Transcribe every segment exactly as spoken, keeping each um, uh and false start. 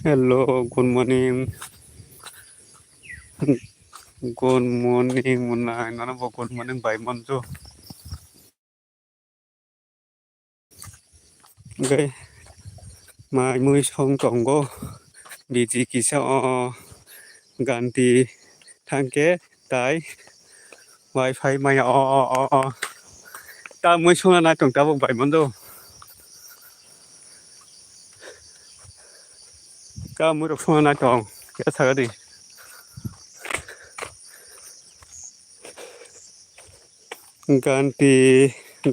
Hello, good morning. Good morning, Munai. Nono bo good morning, bai manjo. Hwnkhe mai mui song tongo. Biji kisa o ganti thangkhe tai. Wi-Fi maya o, o, o, o. Ta mui songna nai tong tabuk bai manjo. Ta mui rok songna nai tong. Khe saga di. Ganti,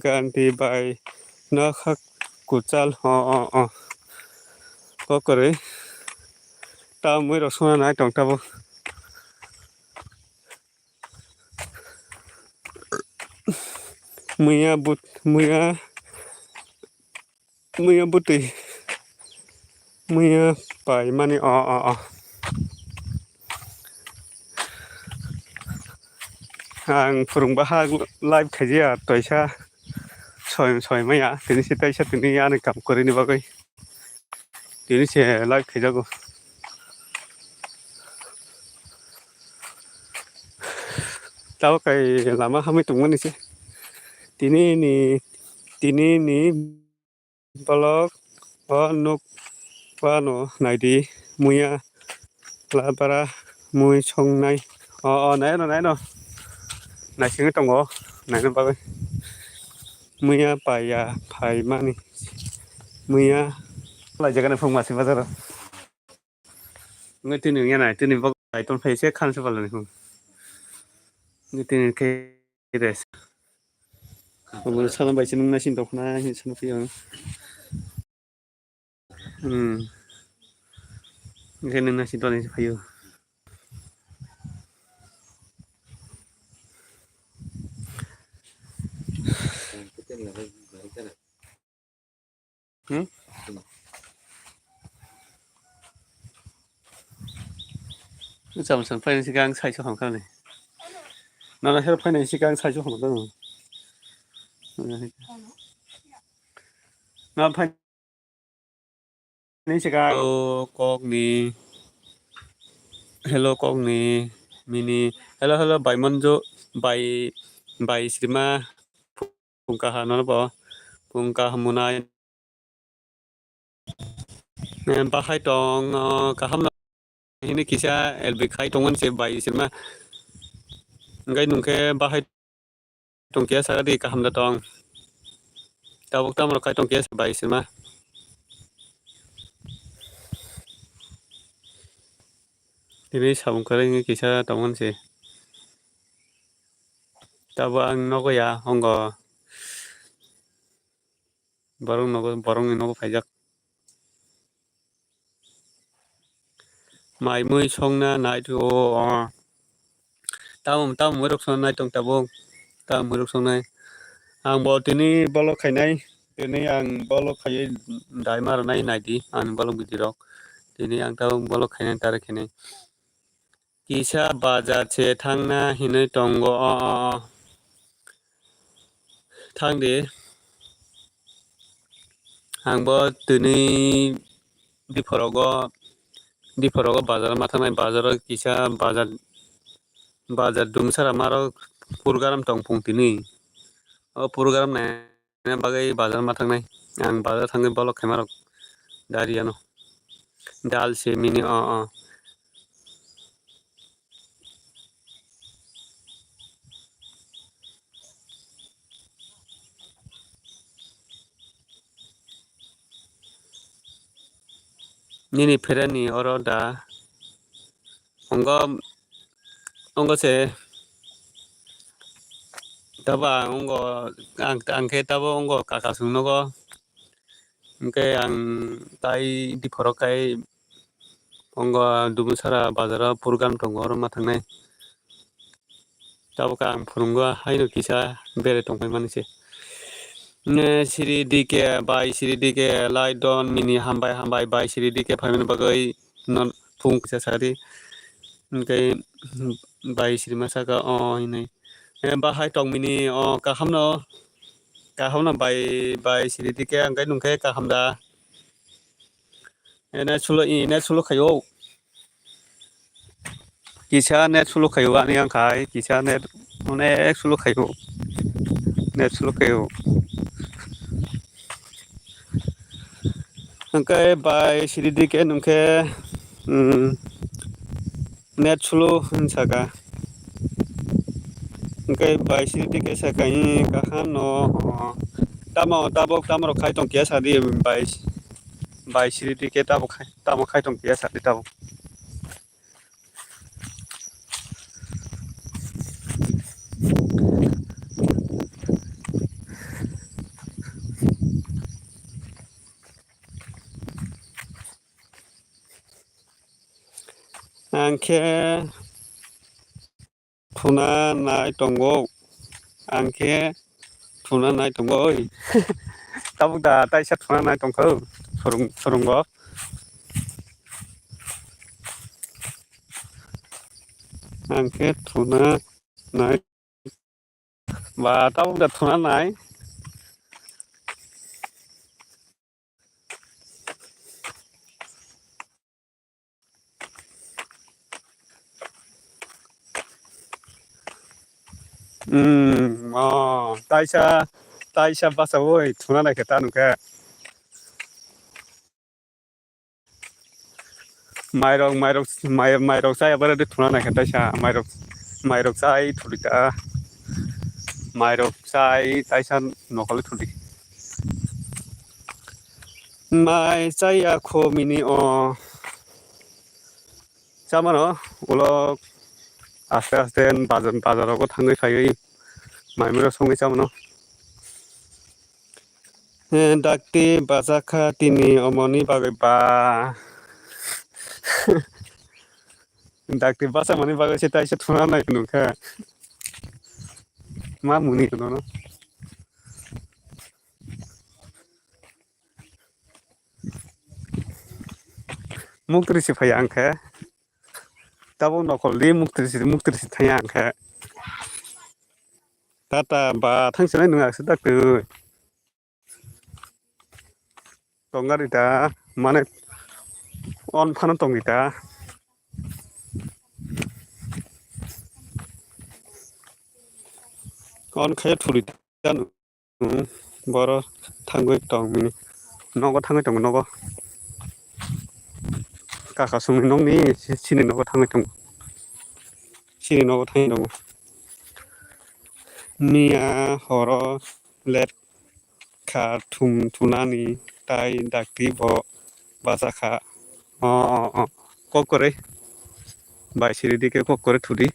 ganti bai. Nokhak kuchal. O, o, o. Kokorwi. Ta mui rok songna nai tong tabuk. Muya but, muya, muya butwi, muya pai mani o, o, o. Ang phwrwngbaha live khaijaya toisa soi, soi maya, tini se taisa tini ani kam kwrwini bagwi. Tini se live khaijago. Tabo kai lama hamwi tongmani se. Tini ni, tini ni vlog o nuk phano naidi muya labara mui songnai. O, o, naino, naino. Naisingwi tongo, naino bagwi. Muya paiya, phaimani. Muya. Laijagani phung masi bazaro. Ngai tini wngya nai, tini bok lai ton phai se khan se balani phung. Ngai tini khe res. Omo sana bai se nung naising tongkhna hin sana phiyo. Hmm. Ngai nung naising tongni phayo. Hmm? Cham cham phaini sikang saiso hamkha ni. Nana her phaini sikang saiso hamkha ni. Na phaini sikang. Hello, kokni. Hello, kokni. Mini. Hello, hello, bai manjo, bai, bai srima. Pungkaha nono bo, pungkaha munai. Eh, bahai tong, oh, kaham no. Hini kisa L B khai tongmani se bai sima. Ngai nungkhe bahai tong kisa di kaham da tong. Tabuk tamro khai tong kisa bai sima. Tini sabung kwrwi kisa tongmani se. Tabo ang nogo ya, ongo. Borok nogo, borokni nogo phaijak. Mai mui songna nai o, o. Tamo, tamo mui rok songna nai tong tabuk. Tamo mui rok songnai. Ang bo tini bolok khainai. Tini ang bolok khaiwi dai ma rwnai naidi. Ani bolok bidi rok. Tini ang tabuk bolok khainai, tare khainai. Kisa bazar se thangna hinwi tongo, o, o, o. Thangdi. Ang bo tini diphorogo, diphorogo bazar ma thangnai, bazaro kisa bazar, bazar dumsara maro program tong phung tini. O program nai. Bagwi bazar ma thangnai. Ang bazar thangwi bolok khaima rok dari ano. Dal se mini o, o. Nini pherani oro da. Ongo, ongo se tabo ang ongo, ang, ang khe tabo ongo kaka sung nogo. Hwnkhe ang tai diphoro khai ongo Dubunsara bazaro program tongo, oro ma thangnai. Tabuk ang phwrwngo haino kisa bere tongphai mani se. Ne Siri D K, bai Siri D K, lai don mini hambai hambai bai Siri D K phaimani bagwi non phung kisa sari. Hwnkhe bai Siri ma saka o hinwi. Eh, bahai tong mini o kaham no, kaham no bai, bai Siri D K hwnkhe nungkhe kaham da. Net slow, net slow khaio. Kisa net slow khaio ani ang khai, kisa net onek slow khaio. Net slow khaio. Hwnkhe bai siri di khe nwng khe, um, net slow hwn saka. Hwnkhe bai siri di khe saka, "Ih, kaham no, tamo tabok tamo rok khai tong kiya sadi bai, bai siri di khe tamo khai, tamo khai tong kiya sadi tabok." Ang khe thuna nai tongo, ang khe thuna nai tongo, oi. Tabuk da taisa thuna nai tongkha, o, phwrwng-, phwrwngo. Ang khe thuna nai. Ba, tabuk da thuna nai. Hmm, oh, taisa, taisa basa oi, thuna nai khe ta nung khe. Mairok, mairok, mai-, mairok chai abare de thuna nai khe taisa, mairok, mairok chai thuli ta. Mairok chai taisa nokole thuli. Mai chai ya kho mini o. Chamano ulo aste aste bazar, bazar rogo thangwi phaiwi mai mero songwi chamano. Eh, dakti bachakha tini omoni bagwi ba. Dakti bachamani bagwi se taisa thuna nai nungkha. Ma muni nono. Muktri si phai ang khe. Tabuk nokol di muktri si, muktri si thai ang khe. Tata ba thang sinai nung aswk dak twi. Tongari ta mane on phano tongwi ta. On khe thuri ta. Hmm, boro thangwi tong mini. Nogo thangwi tongo, nogo. Kaka songni nokni si-, sini nogo thangwi tongo. Sini nogo thangwi tongo. Miya horo let kha thum thunani tai dakti bo bachakha. O, o, o. Kok kwrwi. Bai siri di khe kok kwrwi thudi.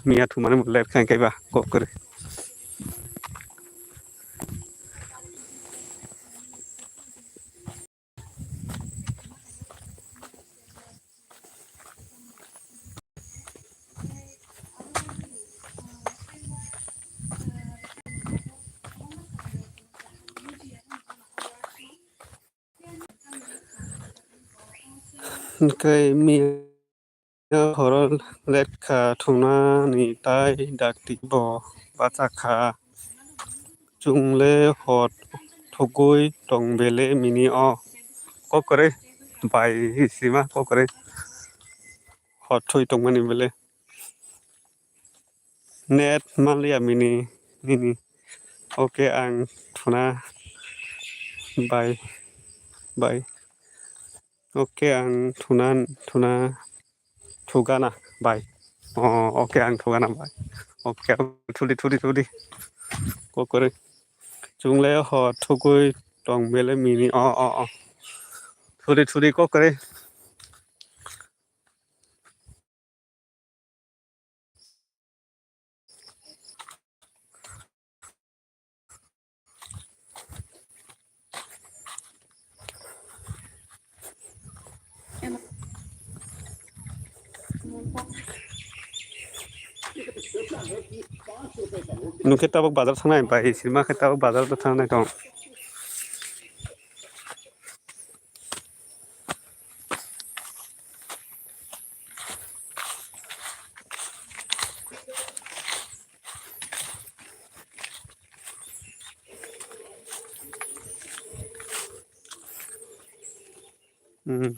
Miya thumani bo let khai kaiba kok kwrwi. Hwnkhe miya horo let kha thumnani tai dakti bo bachakha. Chwng le hor thugwi tong bele mini o. Kok kwrwi bai sima kok kwrwi hor thwi tongmani bele. Net manliya mini nini. Oke ang thuna bai bai. Oke ang thuna thuna thugana bai. O, oke ang thugana bai. Oke thudi thudi thudi. Kok kwrwi. Chwng le hor thugwi tong bele mini. O, o, o. Thudi thudi kok kwrwi. Nwng khe tabuk bazar thangnai bai, sima khe tabuk bazar thangnai tong. Hmm.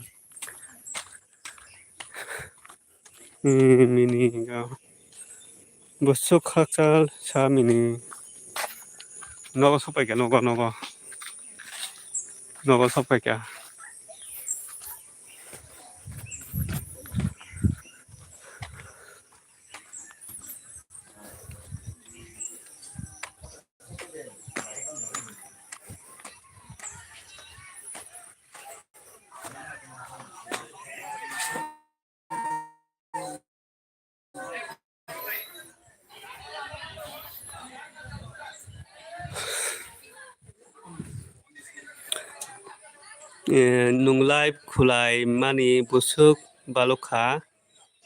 Hmm, mini ga. Busuk khakchal sa mini. Nogo sopai kha, nogo, nogo. Nogo sopai kha. Eh, nwng live khwlai mani busuk baluk kha.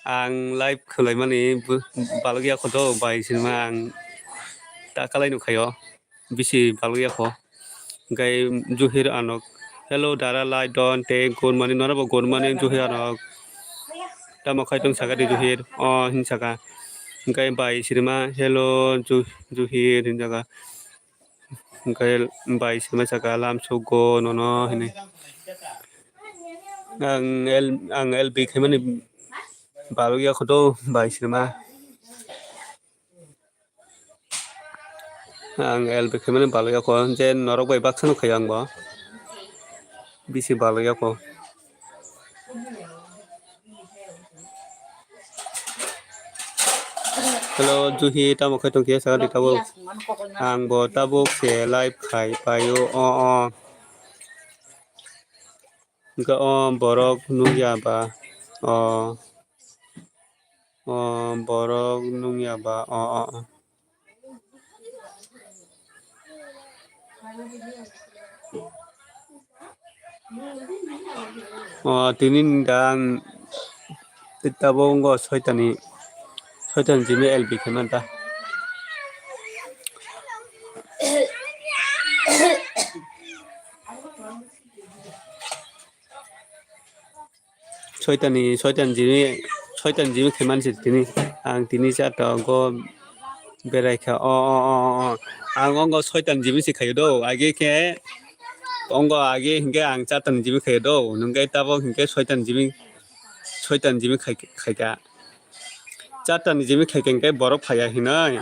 Ang live khwlai mani bu-, baluk ya kho do bai sinma ang ta kalai nukhaio. Bisi baluk ya kho. Hingke Juhir anok, "Hello, Dara Lai Don," tei "Good morning," norok bo "Good morning, Juhir anok." Tamo khai tong saka di Juhir, o hin saka. Hingke bai sinma, "Hello, Ju-, Juhir," hin saka. Hingke bai sinma saka, "Lam sugo nono," hinui. Ang L, ang L B khaimani baluk ya kho do bai sinma. Ang L B khaimani balai ya kho, je norok bai baksa no khaio ang bo. Bisi balai ya kho. Hello, Juhi, tamo khai tongkhe, sakha di tabuk. Ang bo tabuk se live khai paio, o, o. Hingke o borok nukya ba, o. O borok nungya ba, o, o, o. O, tini da ang tabuk wngkha soitani, soitani jimi L B khe manta. Soitani, soitani jimi, soitani jimi khe mansi tini. Ang tini charta go berai kha. O, o, o, o, o. Ang ongo soitani jimi se khayo do. Age khe ongo age hinkhe ang chartani jimi khayo do. Nungkhe tabok hinkhe soitani jimi, soitani jimi khai, khaikha. Chartani jimi khaikha hinkhe borok phaiya hinoi.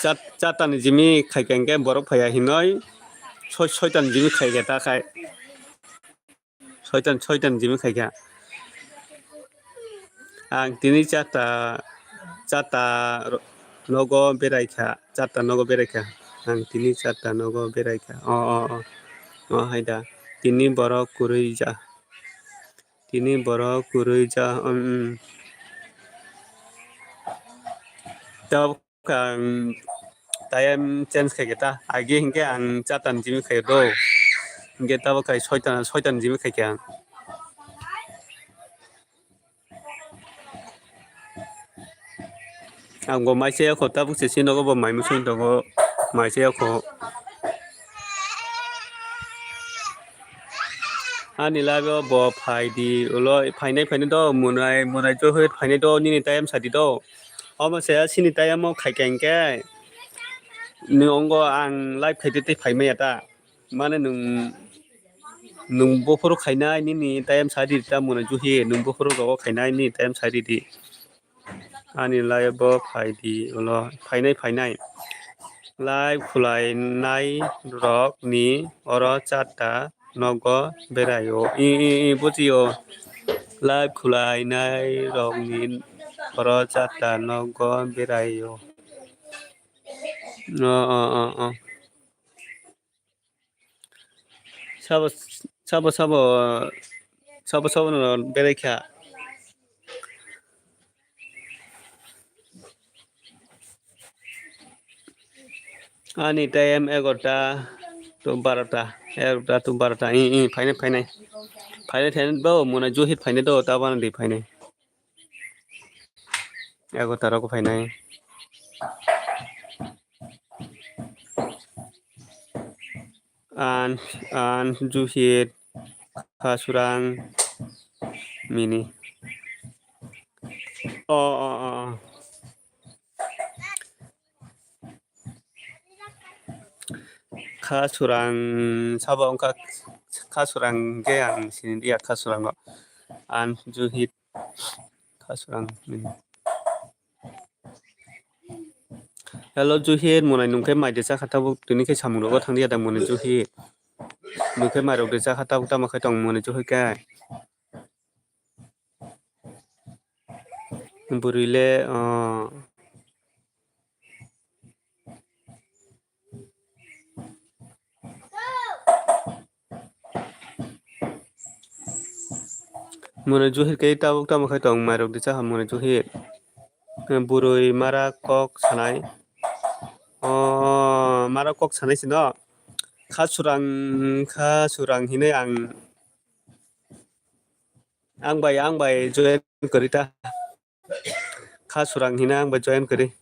Chat-, chartani jimi khaikha hinkhe borok phaiya hinoi. Soi-, soitani jimi khaikha ta khai. Soitan, soitan jimi khaikha. Ang tini charta, charta ro-, nogo beraikha, charta nogo beraikha. Ang tini charta nogo beraikha. O, o, o. O, haida. Tini borok kwrwi ja. Tini borok kwrwi ja, um, um. Tabuk ang time change khaikhe ta. Age hinkhe ang charta ni jimi khaio do. Hinkhe tabuk khai soita, soita ni jimi khaikhe ang. Ang bo mai chaya kho, tabuk se si nogo bo mai muchung tongo, mai chaya kho. Ani live o bo phai di, ulo phainai phainai do, munai, munai johe phainai do, nini time sadi do. Omo se sini time o khaikha hinkhe, nwng ongo ang live khaidi tei phaimaya ta. Mane nwng, nwng buphuru khainai nini time sadi ta, munai johe nwng buphuru rogo khainai nini time sadi di. Ani live bo phai di ulo, phainai, phainai. Live khwlainai rok ni oro charta nogo beraio. I, i, i, bujio. Live khwlainai rok ni oro charta nogo beraio. O, o, o, o. Sabo, sabo, sabo, sabo, sabo no berai kha. Ani time egarota to barota, egarota to barota. I, i, phainai, phainai. Phainai, phainai, bo, mona juhit phainai do, tabana di phainai. Egarota rok phainai. An, an, juhit, khasurang, mini. O, o, o, o. Khasurang sabo wngkha Khasurang hwnkhe ang sini dia Khasurang no. An Juhit Khasurang. Hello Juhit, monai nungkhe mai de chakha tabuk, tini khe samung rogo thang dia da monai Juhit. Nungkhe mai rok de chakha tabuk, tamo khe tong monai Juhit khe. Bwrwi le, o. Mone Juhir khe tabuk tamo khai tong, mairok de chakha mone Juhir. Bwrwi mara kok sanai. O, mara kok sanai sino. Khasurang, Khasurang hinui ang, ang bai, ang bai join kwrwi ta. Khasurang hinui ang bai join kwrwi.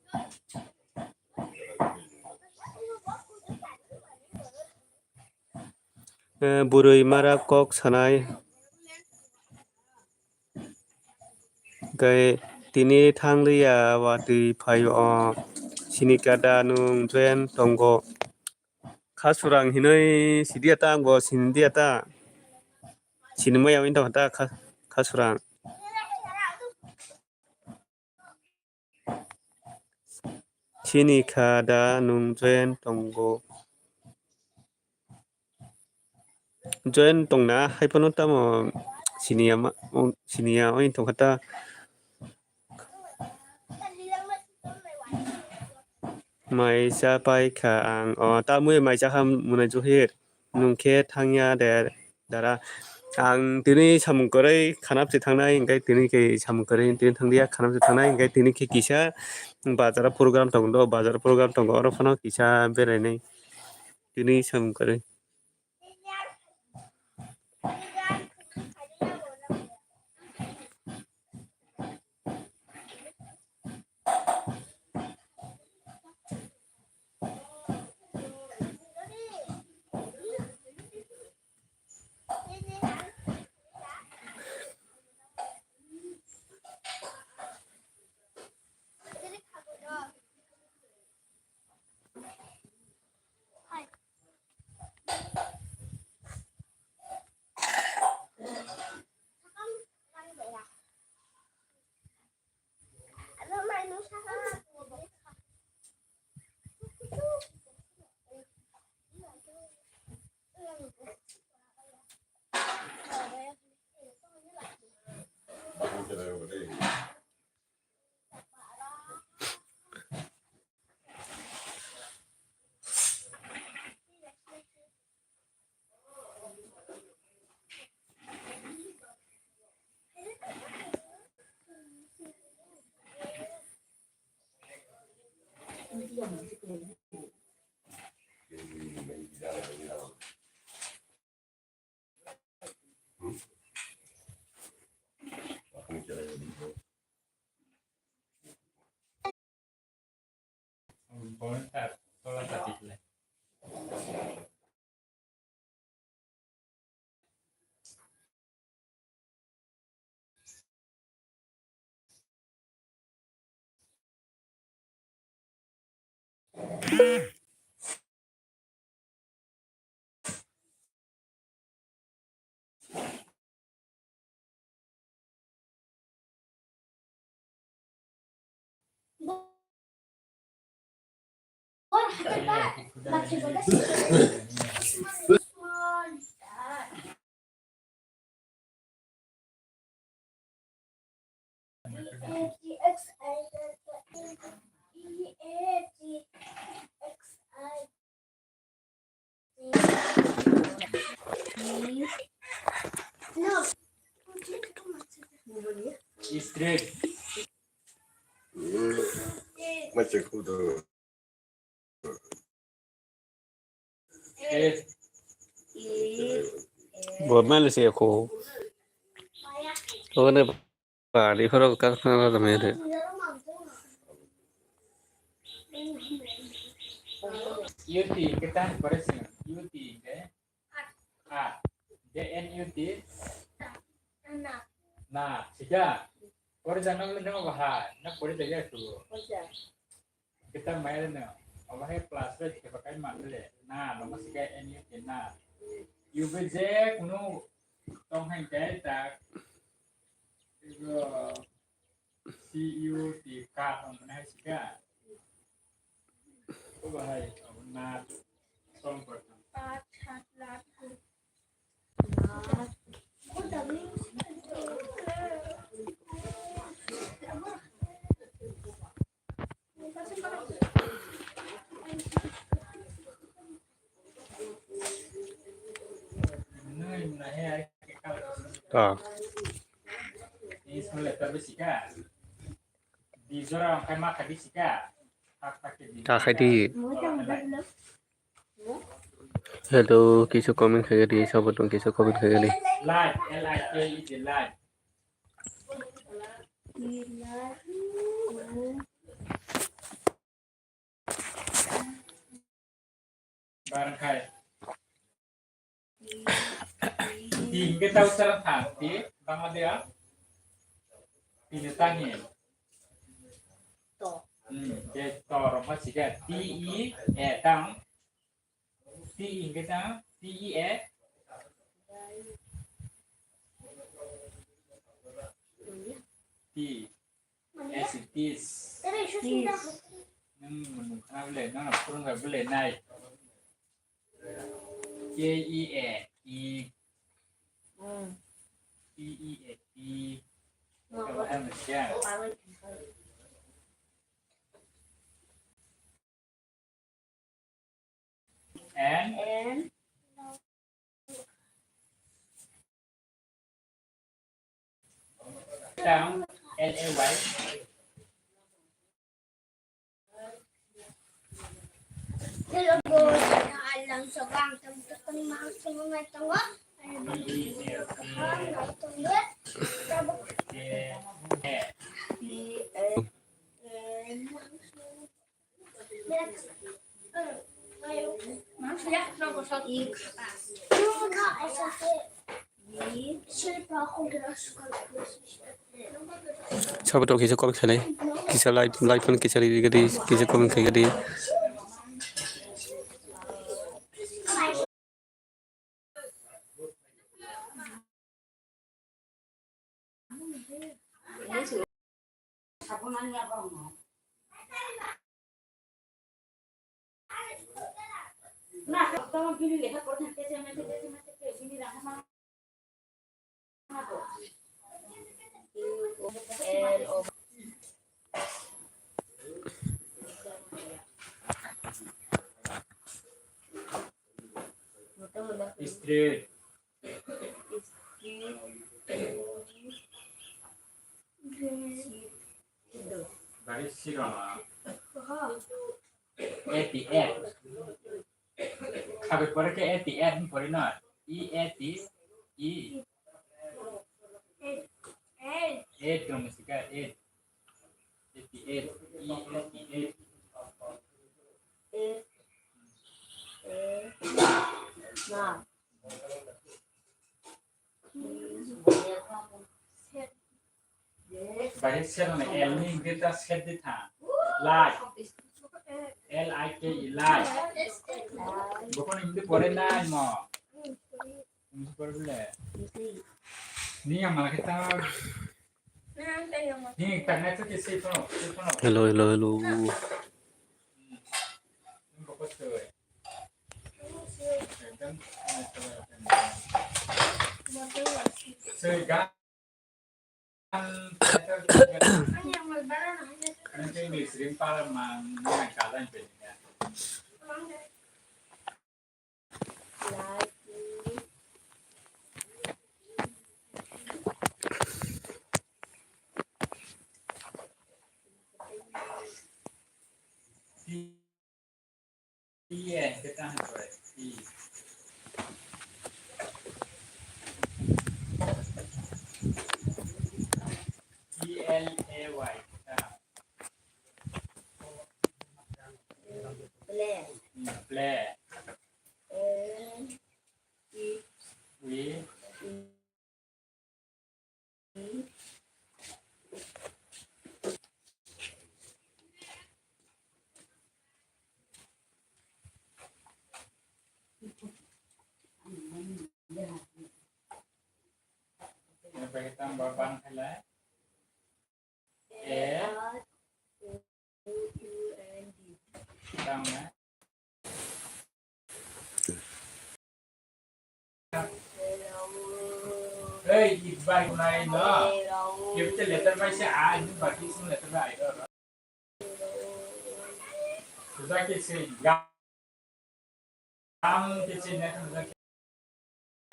Eh, bwrwi mara kok sanai. Hwnkhe tini thangliya watwi phaio, o sinika da nwng join tongo. Khasurang hinui sidiya ta, ang bo sinidiya ta. Sinimaya wngwi tongkha ta Kha-, Khasurang. Sinikha da nwng join tongo. Join tongna hai phano tamo siniya ma-, siniya wngwi tongkha ta. Mai cha pai kha ang. O, tamwi mai cha kha mwnai Juhir. Nwng khe thangya de dara. Ang tini samung kwrwi khanap se thangnai, hwnkhe tini khe samung kwrwi tini thangya khanap se thangnai, hwnkhe tini khe kisa bazar o program tongo, bazar o program tongo, oro phano kisa berainai tini samung kwrwi. Straight. Bo mele se ko. Ko ne pa di khoro ka khna la me de. Yuti kita pare sing. Yuti ke. A. De N U T. Na. Sida. Pore jano le no baha. Na pore de ya tu. Kita mai le no. Oba hai plus le ke pakai ma le. Na, no ma sika N U T na. Yubi je kunu tong hai khe ta. Ego C U T K tong hai sika. Ko bahai na tong ko. Ta. Ta khai di. Hello, kisa comment khai di, sabo tong kisa comment khai di. Like, L I K E, like. Barang khai. Ti hingke tau salam thang, ti Bangladesh. Ti ne tangi. To. Hmm, ke to roma sike. T E, eh, tang. T E hingke tang. T E, eh. T. As it is. Is. Nang mung khana bele, nang phurung ga bele nai. K E A T. Hmm. T E A T. Hmm. Kau ada mesti ya. And? And? Down, L A Y. Hello, guys. Alam sa bang, tam, tam, tam, tam, tam, tam, Saboto kisa comment khainai, kisa like, like phone kisa ri gadi, kisa comment khai gadi. Straight. Bari sirona. A T F. Khabe pore khe A T F ni pore no. E A T E. Eight dong sika eight. A T F. E A T F. Bahai sir na L ni hingke ta sir di tha. Like. L I K E, like. Bokon hindi pore nai mo. Hindi pore bile. Ni yang mana kita? Ni tak nai tu kisi kono, kisi kono. Hello, hello, hello. Ini fokus tu. T A, kita hangkore. T. T L A Y, kita. Play. Hmm, play. L E. E. Hey, ibai nai no. Kipte letter bai se ai, ni baki sing letter bai do. Sudah ke se ya. Ang ke se ne kan ke.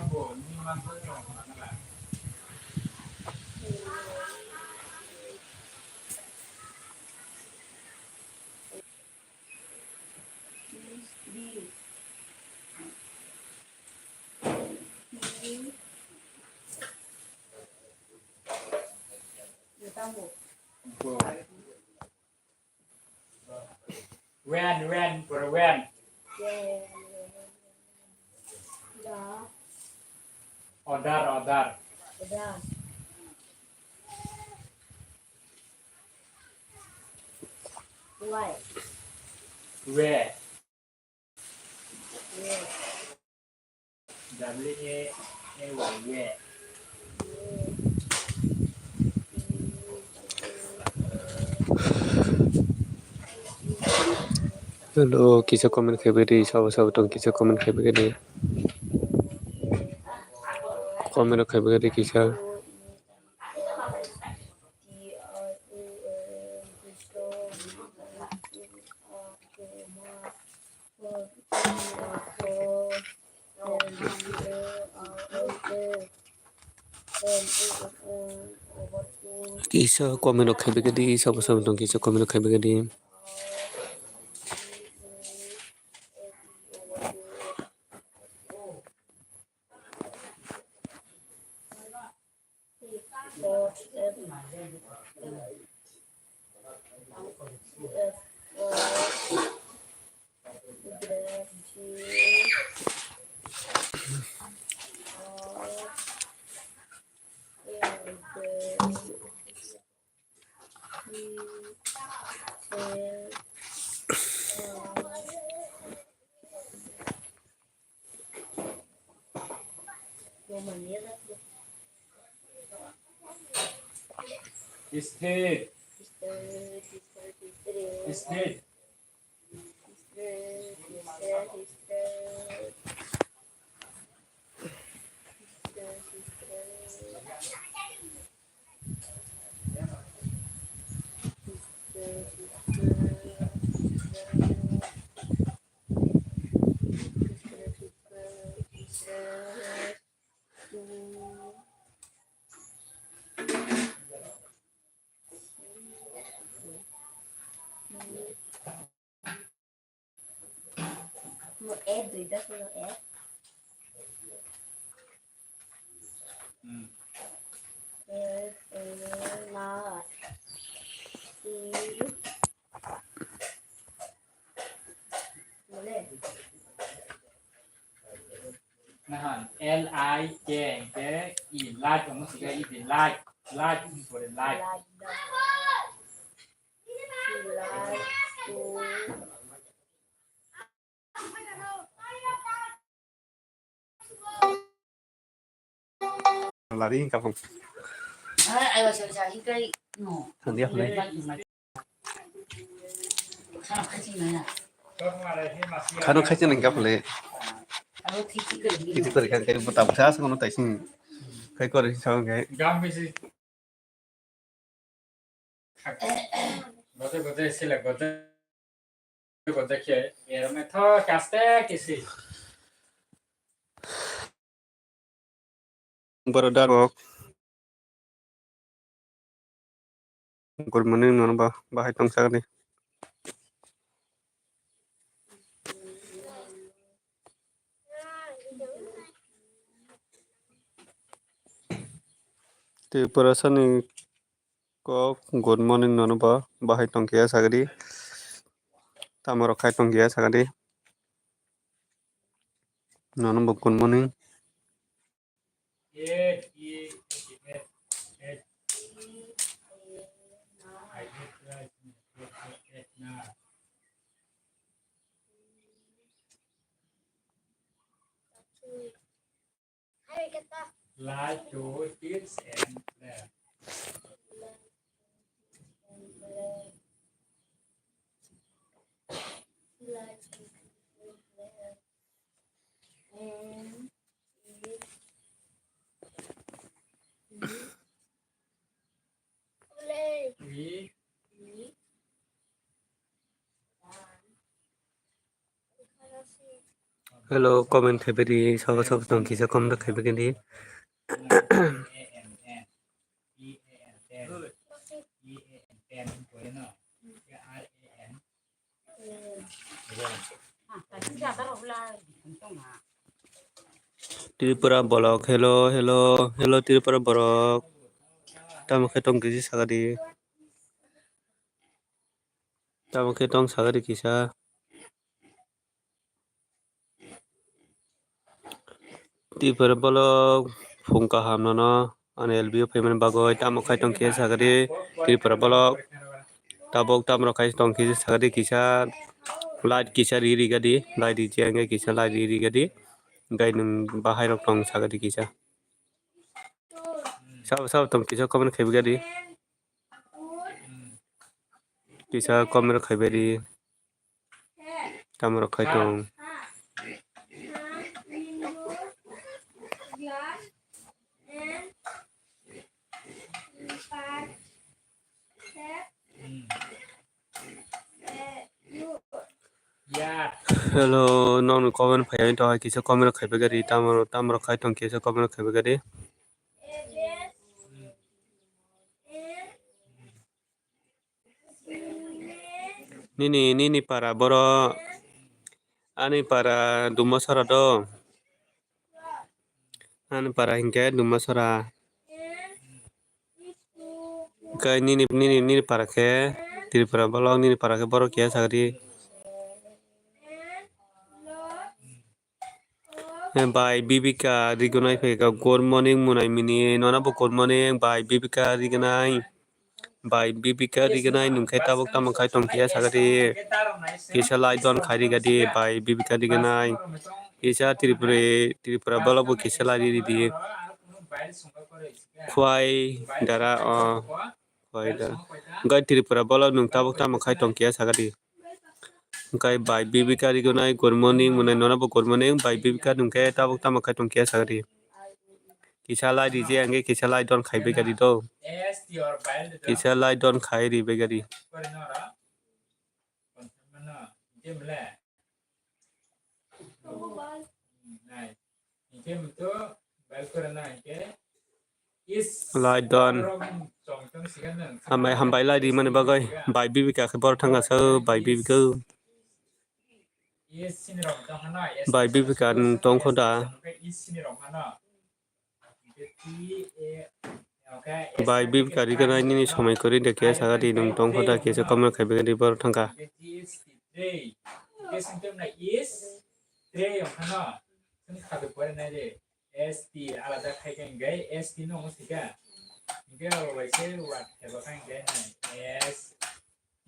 Bo ni man ko. When, when, for when. Order, order. Why? Where? Where? W A A Y, where? Hello, kisa comment khai bai di, sabo sabo tong kisa comment khai bai di. Comment khai bai di kisa. Kisa comment rok khai bai di, sabo sabo tong kisa comment rok khai bai di. State. State. Mo F duita solo F. Hmm. F, F, na. I. Bole. Nahan, L I K, K, E, like, omo sika, E, like, like, omo pore, like. Like, like. Lari kapung. Sandia hole. Khano khachi nang kapule. Kiti kori khan kari buta buta sa kono taising. Kai kori sa kai. Gam bisi. Gote gote sila gote gote khe erme tho kaste kisi. Brother kok. Good morning, nono ba, bahai tong sakni. Tei pura sani kok, good morning, nono ba, bahai tong khe sakni. Tamo rok khai tong khe sakni. Nono bo good morning. Like to teach and learn. Hello, comment khai beri, sabo sabo tong kisa comment khai beri. Tripura bolok, hello, hello, hello, Tripura borok. Tamo khe tong kisi sagadi. Tamo khe tong sagadi kisa. Tripura bolok phung kaham nono, ani L B o phaimani bagwi tamo khai tong khe sagadi Tripura bolok. Tabuk tamo khai tong khe sagadi kisa light kisa ri ri gadi, light ri jengge kisa light ri ri gadi. Gai nung bahai rok tong sagadi kisa. Sabo sabo tong kisa comment khai gadi. Kisa comment khai beri. Tamo rok khai tong. Hello, nokni comment phai to hai kisa comment khai bagari tamo tamo rok khai tong kisa comment khai bagari. Nini, nini para boro, ani para Dumasora do. Ani para hinkhe Dumasora. Kai nini, nini, nini para khe Tripura bolok, nini para khe borok kiya sagri. Bai Bibika rigunai phaikha, good morning munai mini, nona bo good morning, bai Bibika rigunai, bai Bibika rigunai, nungkhe tabuk tamo khai tong kiya sagadi, kisa lai don khai rigadi, bai Bibika rigunai, kisa Tripura, Tripura bolok bo kisa lai ridi, khwai dara o, khwai dara, gai Tripura bolok nung tabuk tamo khai tong kiya sagadi. Hwnkhe bai Bibika rigunai good morning munai nono bo good morning bai Bibika nungkhe tabuk tamo khai tong kiya sagadi. Kisa lai rije angkhe kisa lai don khai bagari do. Kisa lai don khai ri bagari. Lai don. Hambai, hambai lai di mani bagwi. Bai Bibika khe bor thangka sa, bai Bibika. Bai Bibika nung tongkho da? Bai Bibika rigunai nini somoi kwrwi da khe sagadi nung tongkho da kisa comment khai bagwi bor thangka. S T alada khai khe hwnkhe S T no omo sika. Hwnkhe abo bai se word thaiba khai hwnkhe S T.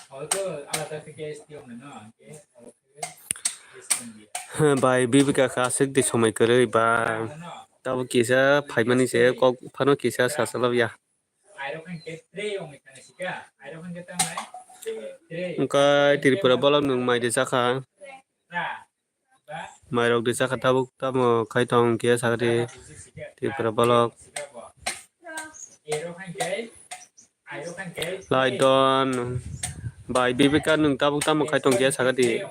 Abo to alada khai khe S T wng no, hwnkhe abo khe S T wng ya. Bai Bibika khe aswk de somoi kwrwi ba. Tabuk kisa phaimani se kok phano kisa sasalab ya. Wngkha Tripura bolok nwng mai de chakha. Mairok de chakha tabuk tamo khai tong kiya sagadi Tripura bolok. Lai don bai Bibika nwng tabuk tamo khai tong kiya sagadi.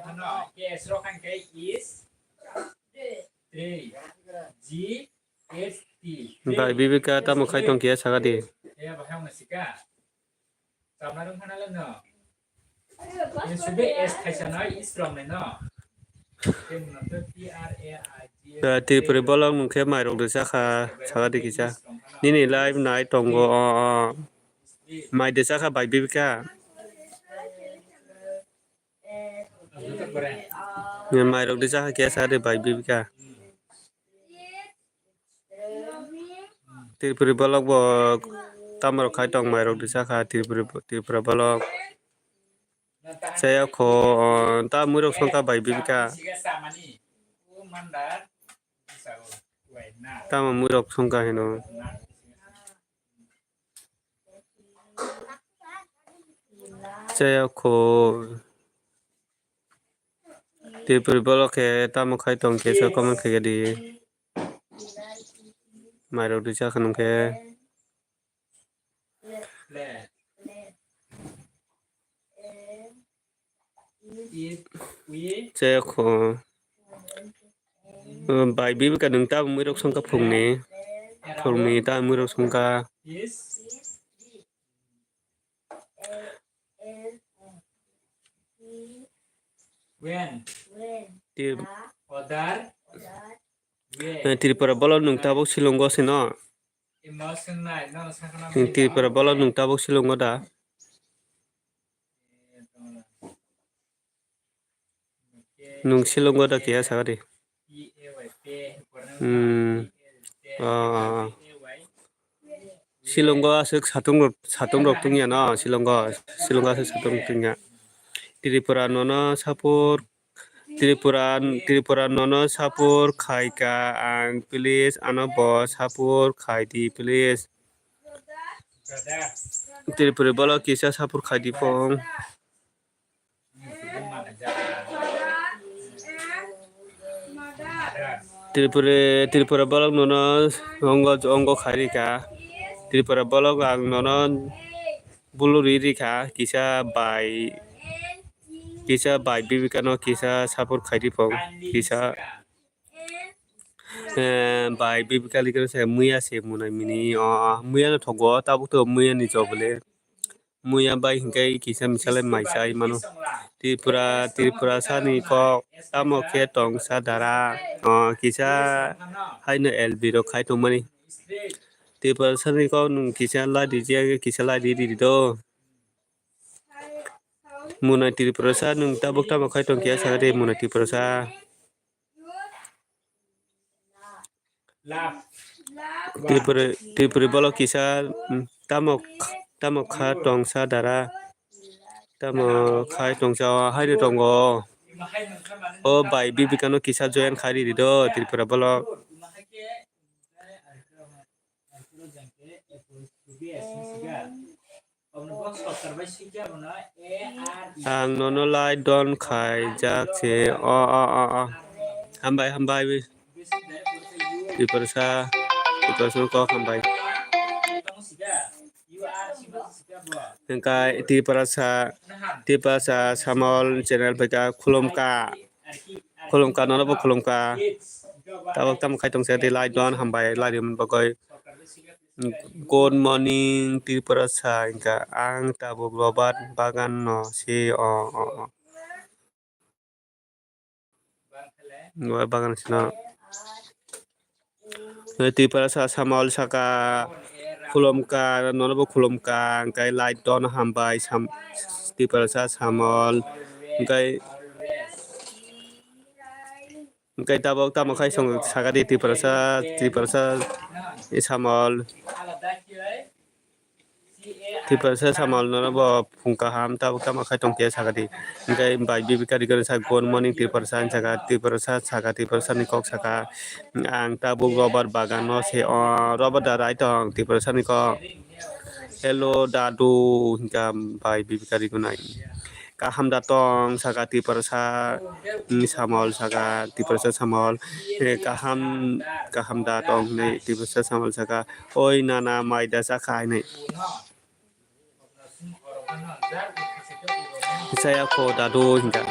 Bai Bibika tamo khai tong kiya sagadi. Tripura bolok nungkhe mairok de chakha sagadi kisa. Nini live nai tongo o o. Mai de chakha bai Bibika. Mairok de chakha kiya sagadi bai Bibika. Tripura bolok bo tamo rok khai tong mairok de chakha Tripura, Tripura bolok. Chaya kho ta muirok songkha bai Bibika. Tamo muirok songkha hino. Chaya kho Tripuri bolok khe tamo khai tong khe sa comment khaikha di. Mairok di chakha nung khe. Chekho. Bai bibika nung tabuk muirok songkha phungni. Phungni tabuk muirok songkha. Trip-, eh, Tripura bolok nung tabuk Shillongo se no? Tripura bolok nung tabuk Shillongo da? Nung Shillongo da keha sakha di. Hmm. Ah. Shillongo aswk satung rok, satung rok tungya no, Shillongo, Shillongo aswk satung tungya. Tripura nono support, Tripura, Tripura nono support khaikha ang, please ano bo support khai di please. Tripura bolok kisa support khai di phung. Tripura, Tripura bolok nono ongo, ongo khai rikha. Tripura bolok ang nono bulu ri rikha, kisa bai, kisa bai bibika no kisa support khai di phung, kisa, eh, bai bibika likhe se muya se munai mini, o, o, muya no thogo, tabuk to muya ni jobole. Muya bai hinkhe kisa misalai mai chai mano. Tripura, Tripura sani kok tamo khe tongsa dara. O, kisa haino L B rok khai tongmani. Tripura sani kok nung kisa lai di je, kisa lai di di do. Muna Tripura sa nung tabuk tamo khai tong khe sa de Muna Tripura sa. Tripura, Tripura bolok kisa, mm, tamo, tamo kha tongsa dara. Tamo khai tongsa o haino tongo. O bai bibika no kisa join khai ridi do Tripura bolok. Ang nono lai don khaijak se. O, o, o, o. Hambai, hambai. Tiprasa, Tiprasa kok hambai. Hingkai Tiprasa, Tiprasa Samol channel phaikha khulumkha. Khulumkha, nono bo khulumkha. Tabok tamo khai tongsa di lai don hambai lai rimani bagwi. Good morning, Tiprasa, hingka ang tabuk Robert bagan no se o, o, o. Robert bagan sino. Tiprasa Samol saka khulumkha, nono bo khulumkha, hingkai lai don hambai sam, Tiprasa Samol, hingkai Hingke tabok tamo khai song sakadi Tiprasa, Tiprasa Samol. Tiprasa Samol nono bo phung kaham tabok tamo khai tongkhe sakadi. Hingke bai bibika rikori sa good morning Tiprasa saka, Tiprasa saka, Tiprasa ni kok saka. Ang tabok rubber bagan no se o rubber da rai tong Tiprasa ni kok. Hello dadu hingka bai bibika rikunai. Kaham da tong saka Tiprasa, mm, Samol saka Tiprasa Samol. Eh, kaham, kaham da tong hinwi Tiprasa Samol saka. Oi nana mai da chakha hinwi. Chaya kho dadu hingka.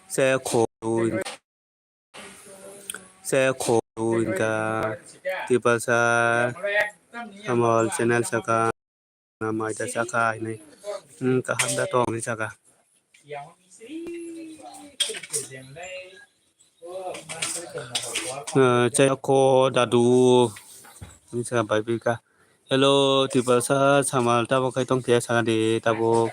Chaya kho, chaya kho hingka Tiprasa Samol channel saka na mai da chakha hinwi, hmm, kaham da tong hinwi saka. Eh, chaya kho dadu hinwi saka bai bika. Hello, Tiprasa Samol tabok khai tongkhe sakadi tabok.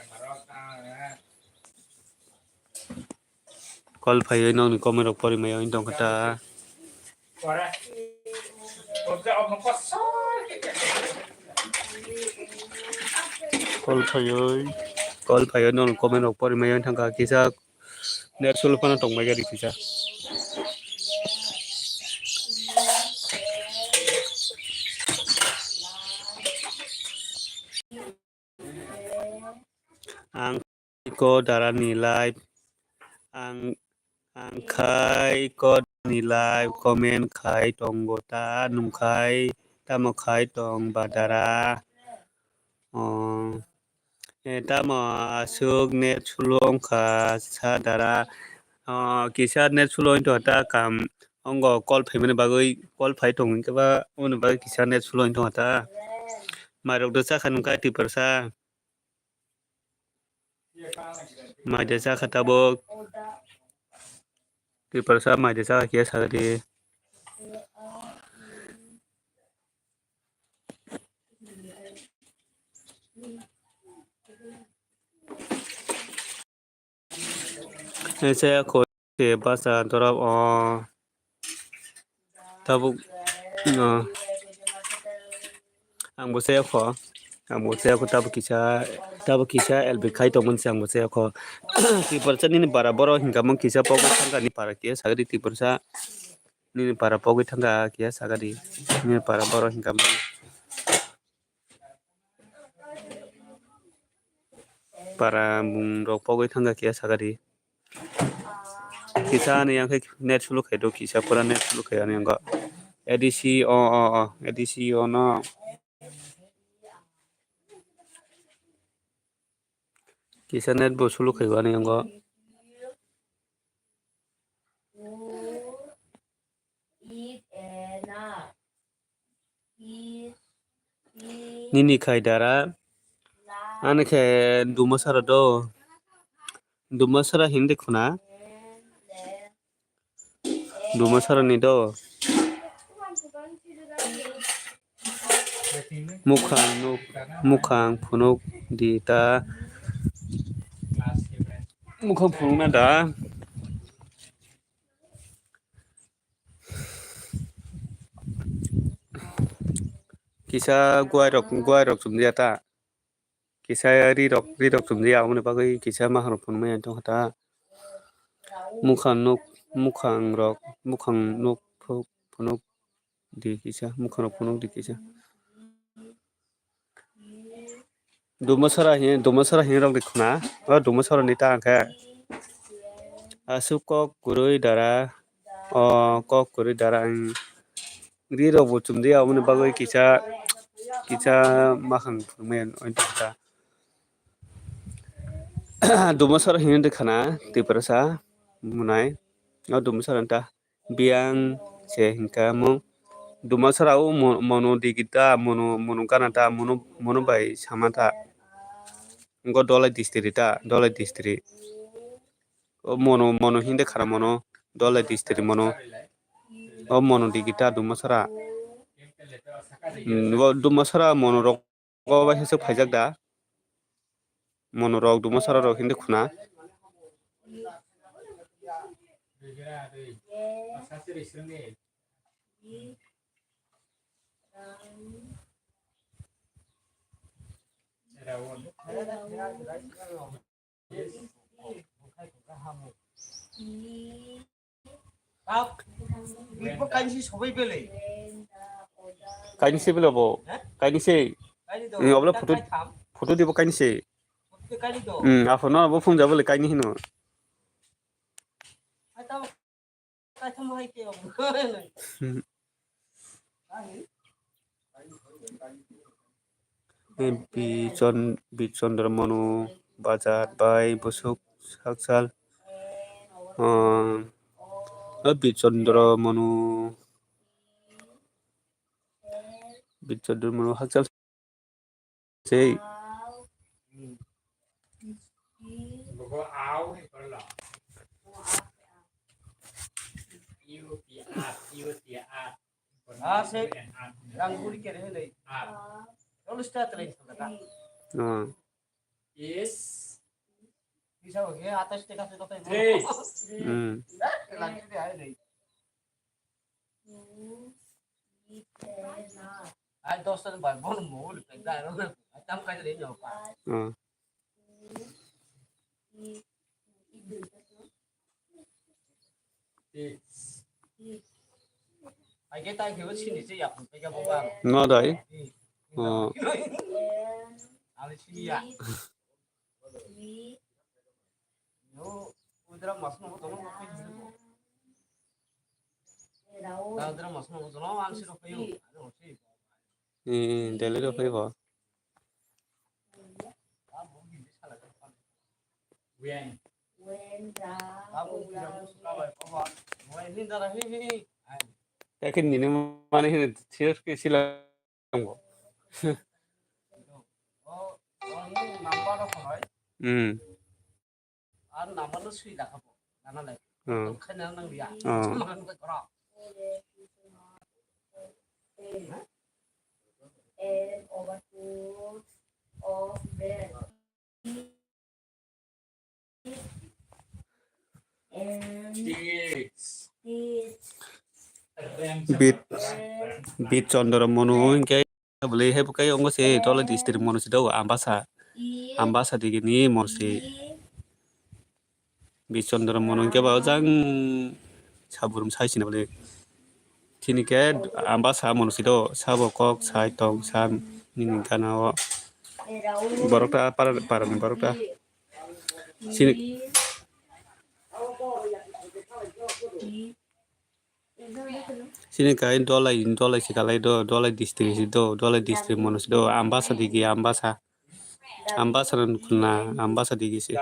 Call phaiwi nokni comment rok pori maya wng tongkha ta. Call phaiwi, call phaiwi nokni comment rok pori maya wng thangkha kisa net slow phano tongmai gari kisa. ko dara ni live. Ang, ang khai ko dara ni live comment khai tongo ta, nwng khai tamo khai tong ba dara? Oh, eh, tamo aswk net slow wngkha sa dara? Oh, kisa net slow wngtong ta kam. Ongo call phaimani bagwi, call phai tong hinkhe ba, aboni bagwi kisa net slow wngtong ta. Mairok do chakha nung kha Tiprasa. Mai de chakha tabuk. Tiprasa mai de chakha khe sakha di. Ese kho se basa dorop o tabuk, o, ang bo se kho, ang bo se kho tabuk kisa, tabuk kisa L B khai tongmani se ang bo se kho. Tiprasa nini bara borok hinka mung kisa pokok thangka ni para kisa sagri Tiprasa nini para pogwi thangka kisa sagri nini para borok hinka mung. Para bung rok pogwi thangkha kisa sakha di. Kisa ani yang khe net slow khai do, kisa pura net slow khai ani yang go. A D C o, o, o, A D C o no. Kisa net bo slow khai ani yang go. Nini khai dara. Ani khe Dumasara do. Dumasara hindi khuna. Dumasara ni do. Mukhang nuk, mukhang phunuk di ta. Mukhang phunuk na da. Kisa guai rok, guai rok chumjak ta. Kisa ri rok, ri rok chumjak, aboni bagwi kisa maharok phunukmani tongkha ta. Mukhang nuk, mukhang rok, mukhang nuk phunuk di kisa, mukhang rok phunuk di kisa. Dumasara hi, Dumasara hi rok di khuna, o Dumasara ni ta hwnkhe. Aswk kok kwrwi dara, o kok kwrwi dara ang ri rok bo chumdi aboni bagwi kisa, kisa makhang phunukmaya ointa. Dumasara hino de khana Tiprasa munai, o Dumasara ta. Biyang se hinka mung. Dumasara o mo-, mono digita, mono, mono gana ta, mono, mono bai sama ta. Ngo Dolai district ta, Dolai district. O mono, mono hinde khara mono, Dolai district mono. O mono digita Dumasara. Mm, o Dumasara mono rok. Go bai hesek phaijak da. Mono rok Dumasara rok hindi khuna. Kainise sobai bele. Kainise bele bo. He? Kainise. Kaini do. Ni obla photo, kaitham. Photo dibo kainise. Photo kaini do. Hmm, aphano abo phung jabo le kaini hino. Kaitham, kaitham hai ke. Hmm. Bichon-, Bichondra Manu Bazar bai Busuk Hakchal, ah, o Bichondra Manu, Bichondra Manu Hakchal sei. Ah, se rang guri kere hele. Rol start le kata. Ah. Is. Bisa oke, atas teka teka teka. Three. Hmm. Lagi dia hele. Ai, dos tan bai bon mo le pe da ro. Ai, tam kai le no pa. Ah. No dai. Oh. Eh, Delhi ro phai bo. Yakin nini mani hini sila. Tongo. Hmm. Ar number no sui da khabo, dana lai. Hmm. Tong khaina nang liya. Hmm. Sama nang kora. Bit, Bit Chandra Monu hinkhe bwlwi hai bwkhai ongo se Dholai district monu se do Ambasa, Ambasa digini monu se. Bit Chandra Monu hinkhe ba jang saburum sai sina bwlwi. Chini khe Ambasa monu se do, sabo kok sai tong sa nini gana o. Borok ta para, para ni borok ta. Chini, chini kai Dholai, Dholai se kalai do, Dholai district se do, Dholai district monu se do, Ambasa digi, Ambasa. Ambasa no nukuna, Ambasa digi se.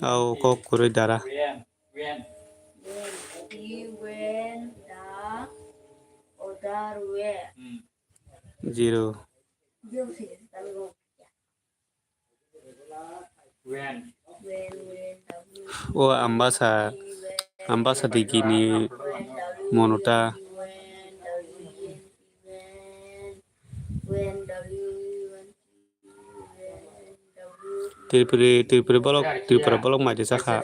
Au kok kwrwi dara. When, when. When he went the other way. Zero. When. When, when the O Ambasa, Ambasa digini when the mono ta. When the when, when the Tripuri, Tripuri bolok, Tripura bolok maide sakha.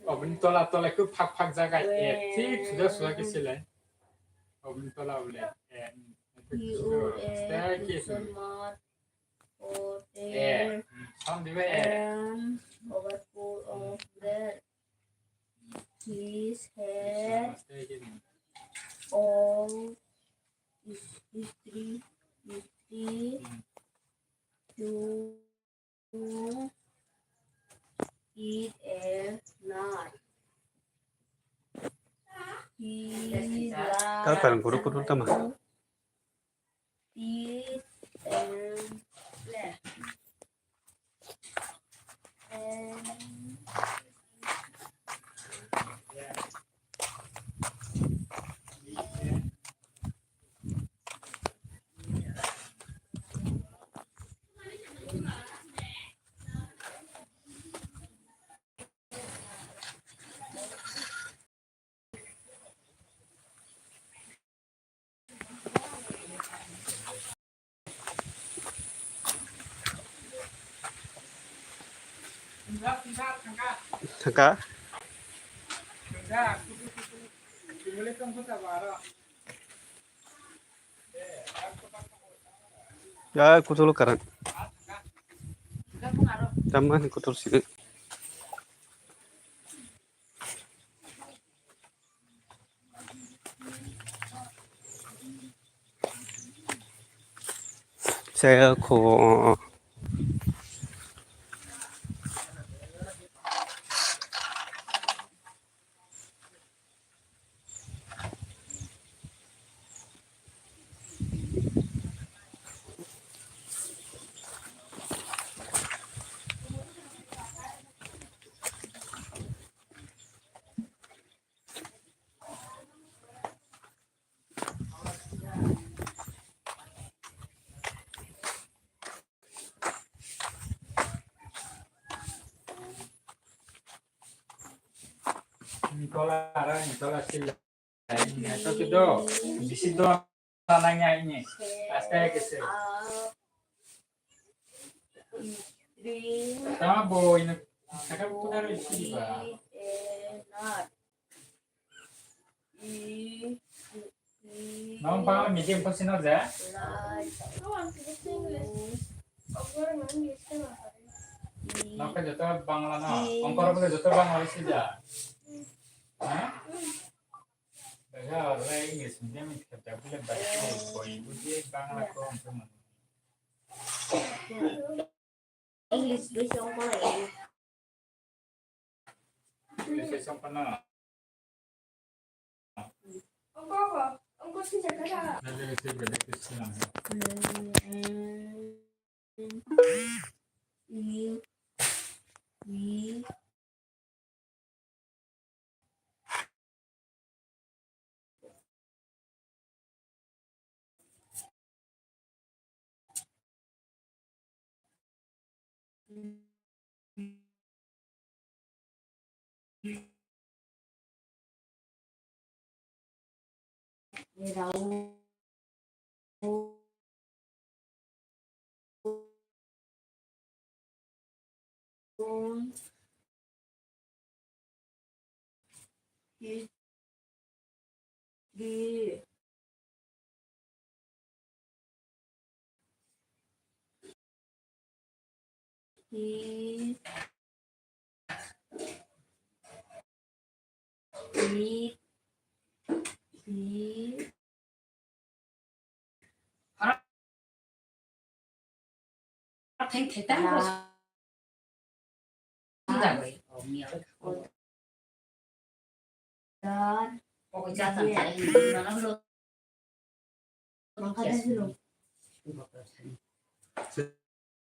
Obini tola tola khe phak phak jaga e, thik suja suja khe silai. Obini tola bole e, thik suja, stay khe silai. E, samdiba e. His head of history, history to eat a nut. He Kau parang guru kudu tama. Peace and, and Thangka. Ya, kutul karan. Tamani kutul sini. Saya ko. Nitola ara nitola sila. Nitola kido. Bisi do nanya ini. Aste kese. Tama bo ini. Saka bo kudar isi ba. Nong pang medium ko sino ja. Nong ka joto Bangla no. Ongkor ko joto Bangla isi ja. Ha? English medium ni khe tabule bai khe boi bujui Bangla ko ang khe mano. English bai se ongkha lai. English bai se ongkha na. Ongkha, ongkha sijak kha. English bai se ongkha na. History. Hi, hi, hi. Theng theta.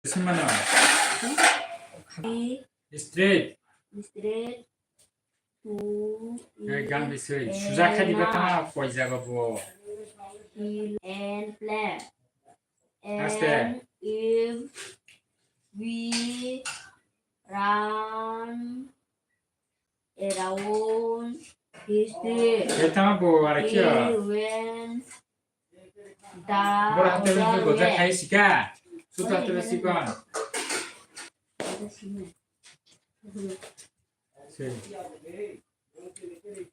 Simana. Straight. Straight. Two. Hey, gan bisri. Suja kha diba tama koi jaga bo. Hill and plain. Aste. And if we run around history. Hey, tama bo, are kya? He went the other way. Bora hate bini gojak khai sika. Suta hate sikon.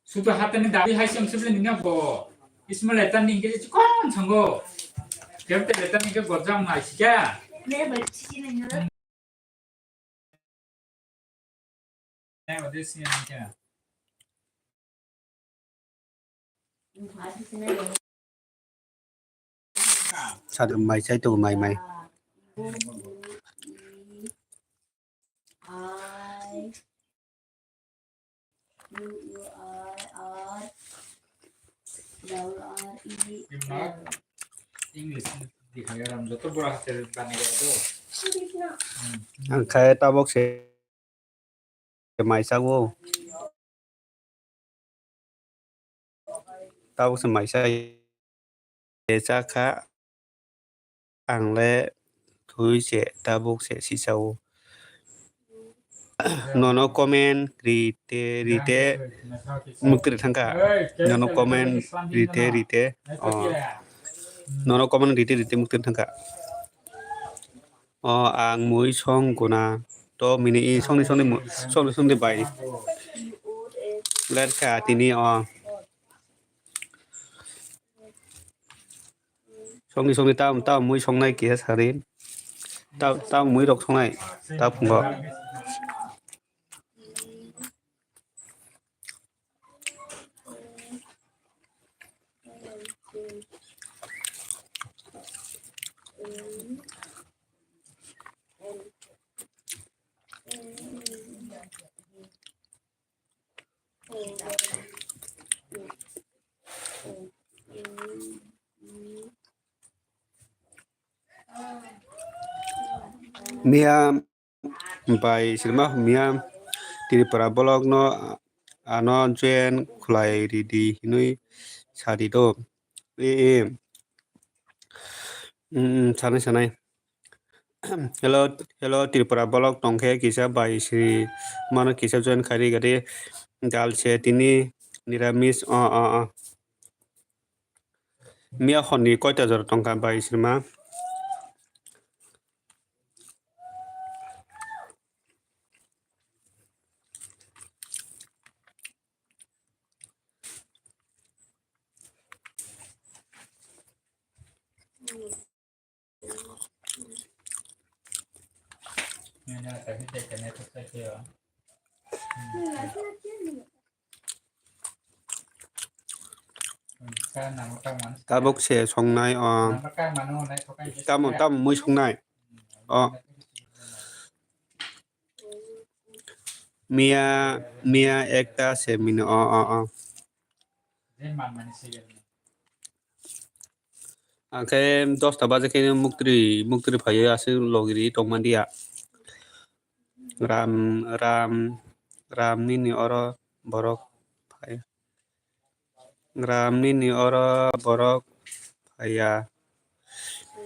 Sutu hatani dabi hai sem sebelum ni bo. Isma letter ni ke chikon sango. Kerte letter ni ke gorjang nai sika. Sadu mai sai tu mai mai. English dikhai ram joto bora hate bani ga do. Ang khai tabok se mai sago. Tabok se mai sai. Chakha ang le thui se tabuk se sisao. Nono comment rite rite muktri thangka. Nono comment rite rite. Oh. Nono comment rite rite muktri thangka. Oh, ang mui song guna to mini i songni songni mu-, songni songni bai. Let ka tini oh. Songni songni tam tam mui songnai kisa sari. Tam tam mui rok songnai ta phungo. Miya bai sirma miya Tripura bolok no ano join khwlai ridi hinui sadi do. E, e. Mm, mm, sanai, sanai. Hello, hello, Tripura bolok tongkhe kisa bai sri mano kisa join khairi gari dal se tini niramis, o, o, o. Miya honni koita jora tongkha bai srima? Tabuk se songnai o. Tamo, tamo mui songnai. O. Miya, miya ekta se mini. O, o, o. Angkhe dosta baje khe muktri, muktri phaiwi aswk logiri tongma diya. Ram, ram, ram nini oro borok phai. Ram nini oro borok phaiya.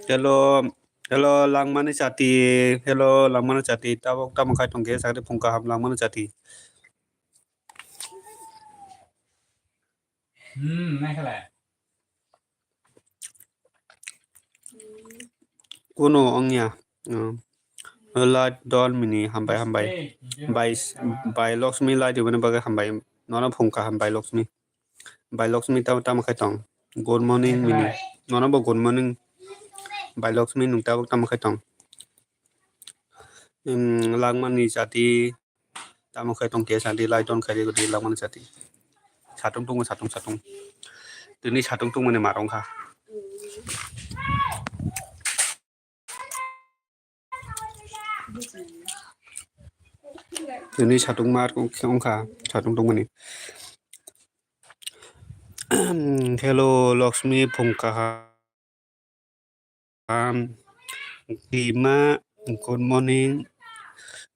Hello, hello, langmani chati, hello, langmani chati, tabuk tamo khai tongkhe, sakni phung kaham langmani chati. Hmm, naikhala. Kuno wngya. Hmm. Light don mini hambai, hambai. Bai, bai Lakshmi light rwmani bagwi hambai. Nono phung kaham bai Lakshmi. Bai Lakshmi tamo, tamo khai tong. Good morning mini. Nono bo good morning. Bai Lakshmi nwng tabuk tamo khai tong. Hmm, langmani chati. Tamo khe tong kesa di light on khaidi di langmani chati. Satung tungo satung satung. Tini satung tungmani marong kha. Tini satung mar wngkha satung tungmani. Hello Lakshmi phung kaham. Dima, good morning.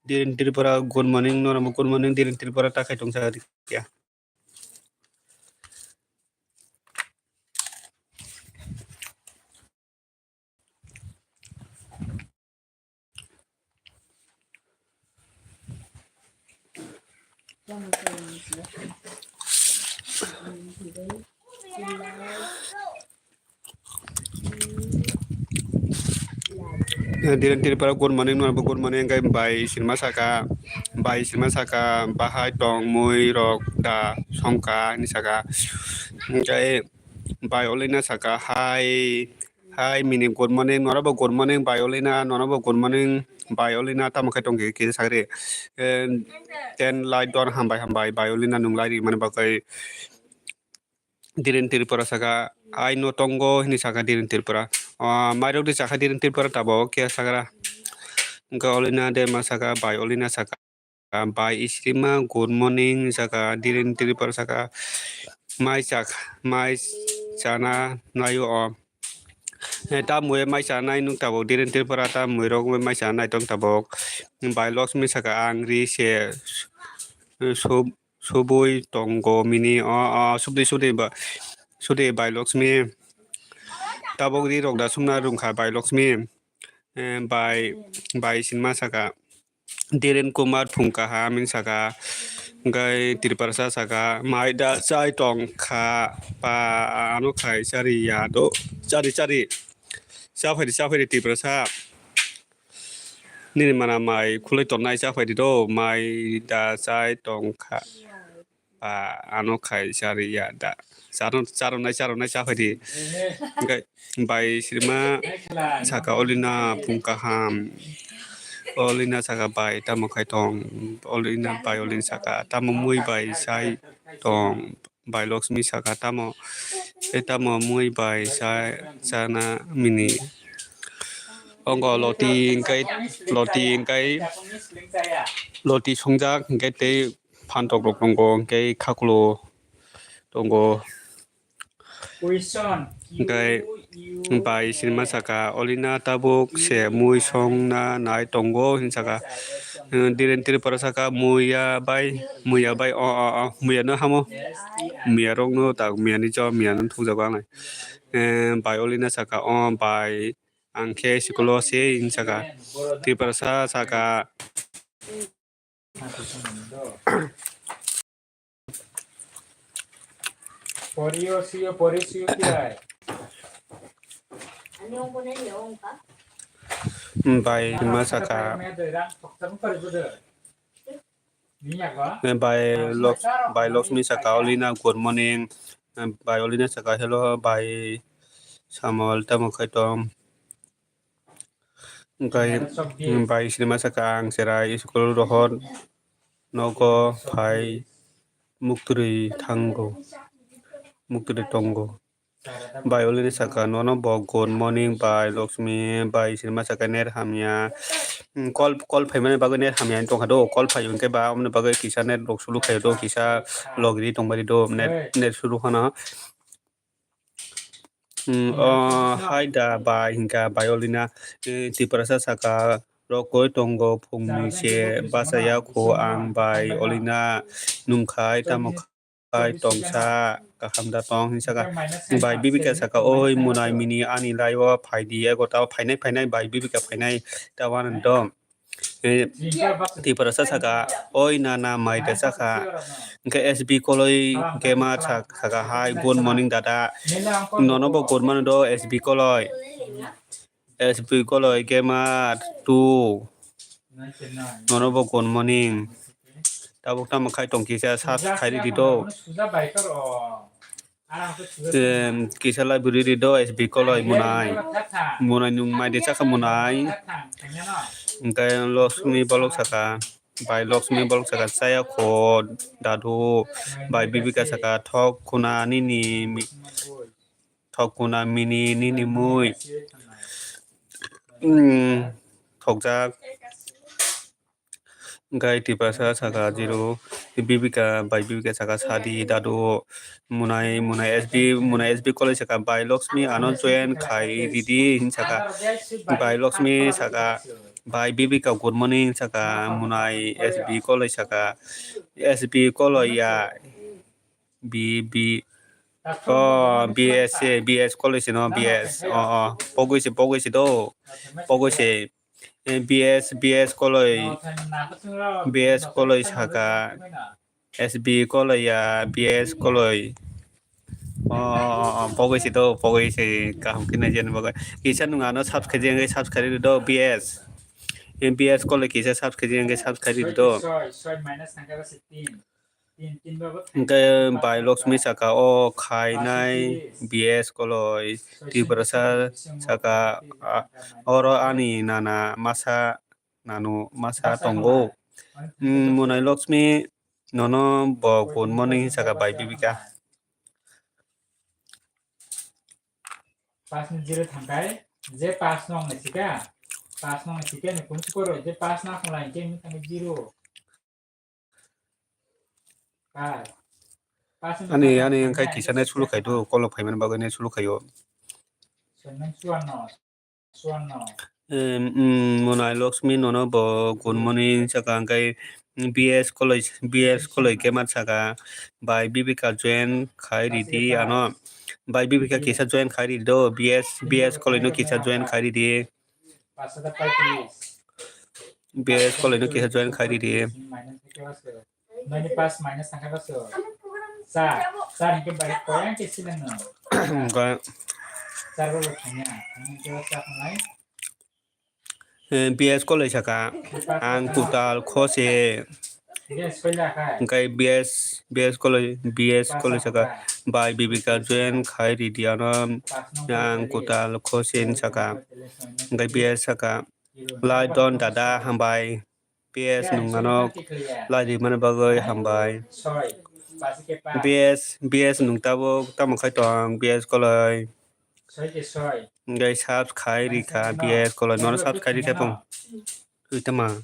Diren Tripura, good morning. Norok good morning. Diren Tripura ta khai tong sa kya? Diren Tripura, good morning, norok good morning, hingke bai sinma saka, bai sinma saka, bahai tong mui rok da songka hinui saka, hingke bai olina saka, hai, hai mini good morning, norok bo good morning, bai olina, norok bo good morning, bai olina, tamo khe tongkhe kisa sakri, ten light don hambai, hambai, bai olina nung lai rimani bagwi. Diren Tripura saka, "Ai no tongo," hinui saka Diren Tripura. Ah, mairok de saka Diren Tripura tabok khe sakra. Hingke Olina de ma saka, bai Olina saka, bai Isrima, good morning saka Diren Tripura saka, mai chak, mai chana naio o. Eh, ta mui mai chanai nuk tabok Diren Tripura ta mui rok mai chanai tong tabok. Bai Lakshmi saka ang ri se, eh, sub-, subui tongo mini o, o, subdi, subdi ba, subdi bai Lakshmi. Tabok ri rok da sumna rungkha bai Lakshmi. Eh, bai, bai sinma saka. Diren Kumar phung kaham hin saka, hingke Tiprasa saka, "Mai da chai tong kha, pa ano khai chari ya do, chari, chari, cha phaidi, cha phaidi Tiprasa. Nini mana mai khuloi tonnai cha phaidi do, mai da chai tong kha." Pa ano khai chari ya da. Charo-, charonai, charonai cha phaidi. Hingke bai sirma saka Olina phung kaham. Olina saka bai tamo khai tong. Olina bai Olina saka tamo mui bai sai tong. Bai Lakshmi saka tamo, e tamo mui bai sai chana mini. Ongo loti hingke, loti hingke, loti songjak hingke tei phantok rok tongo, hingke khakulo tongo. Hingke bai sinma saka, "Olina tabuk se mui songna nai tongo," hin saka. Diren Tripura saka, "Muya bai, muya bai, o, o, o, muya no hamo. Muya rok no tak, muya ni cho, muya no thukjago ang nai." Eh, bai Olina saka, "O bai, ang khe school o se," hin saka. Tiprasa saka, bai ma saka, bai Lok-, bai Lakshmi saka, "Olina, good morning." Bai Olina saka, "Hello, bai Samuel, tamo khai tong?" Hingke bai sinima saka, "Ang cherai school rohor nogo phai muktri thango, muktri tongo." Bai Olina saka, nono bo good morning bai Lakshmi, bai Sirma saka net hamya. Hmm, call, call phaimani bagwi net hamya wng tongkha do, call phai hwnkhe ba omoni bagwi kisa net rok sulu khaio do, kisa logri tongbai do, net, net sulu khana. Hmm, o hai da bai hinkha bai Olina, eh, Tiprasa saka, rokoi tongo phungni se bachaya kho ang bai Olina nungkhai tamo khai tongsa kaham da tong hinwi saka. Bai Bibika saka, "Oi munai mini ani lai o phaidi ego tao phainai phainai bai Bibika phainai tao ano do." Eh, Tiprasa saka, "Oi nana mai da saka." Hingke S B Koloi gamer sak-, saka hai, "Good morning dada." Nono bo good morning do S B Koloi. S B Koloi gamer two. Nono bo good morning. Tabuk tamo khai tong kisa search khai ridi do. Em, kisa library do S B Koloi munai. Munai nung mai de chakha munai. Hingke Lakshmi bolok saka. Bai Lakshmi bolok saka chaya kho dadu. Bai Bibika saka thok khuna nini mi-, thok kuna mini nini mui. Hmm, thokjak. Gai Tiprasa saka zero. Bibika bai Bibika saka sadi dadu. Munai, munai S B, munai S B Koloi saka bai Lakshmi ano join khai ridi hin saka. Bai Lakshmi saka bai Bibika good morning saka munai S B Koloi saka. S B Koloi ya. B B. Oh, B S A, B S Koloi se no, B S. Oh, oh. Pogwi se, pogwi se do. Pogwi se. Eh, B S, B S Koloi. B S Koloi saka. S B Koloi ya, B S Koloi. Oh, oh, oh, oh. Pogwi se do, pogwi se. Kaham khe nai jani bagwi. Kisa nung ano subscribe jeng, subscribe do, B S. Eh, B S Koloi kisa subscribe jeng, subscribe do. Hingke bai Lakshmi saka, "O khainai B S Koloi." Tiprasa saka, "A, oro ani nana masa, nanu masa tongo." Hmm, munai Lakshmi, nono bo good morning saka bai Bibika. Pass ni zero thangkai, je pass nong ni sika, pass nong ni sika ni kunsi koro, je pass na khulai ke ni thangkai zero. Ani, ani wngkha kisa net sulu khai do, kolok phaimani bagwi net sulu khaio. Em, mm, munai Lakshmi nono bo good morning saka, hingke B S Koloi, B S Koloi gamer saka, bai Bibika join khai ridi ano, bai Bibika kisa join khai ridi do, B S, B S Koloi no kisa join khai ridi. B S Koloi no kisa join khai ridi. Nini pass minus thangkha baso. Char, char hingke bai koyang ke sinang no. Hingke char bo thangya, hingke char thangnai. Eh, B S Koloi saka, ang kutal khose. Hingke soila khai. Hingke B S, B S Koloi, B S Koloi saka, bai Bibika join khai ridi ano, ang kutal khose saka. Hingke B S saka, lai don dada hambai. B S nung ano lai rimani bagwi hambai. B S, B S nung tabuk tamo khai tong B S Koloi. Hingke subs khai rikha B S Koloi, nono subs khai rikha pung. Twi tama.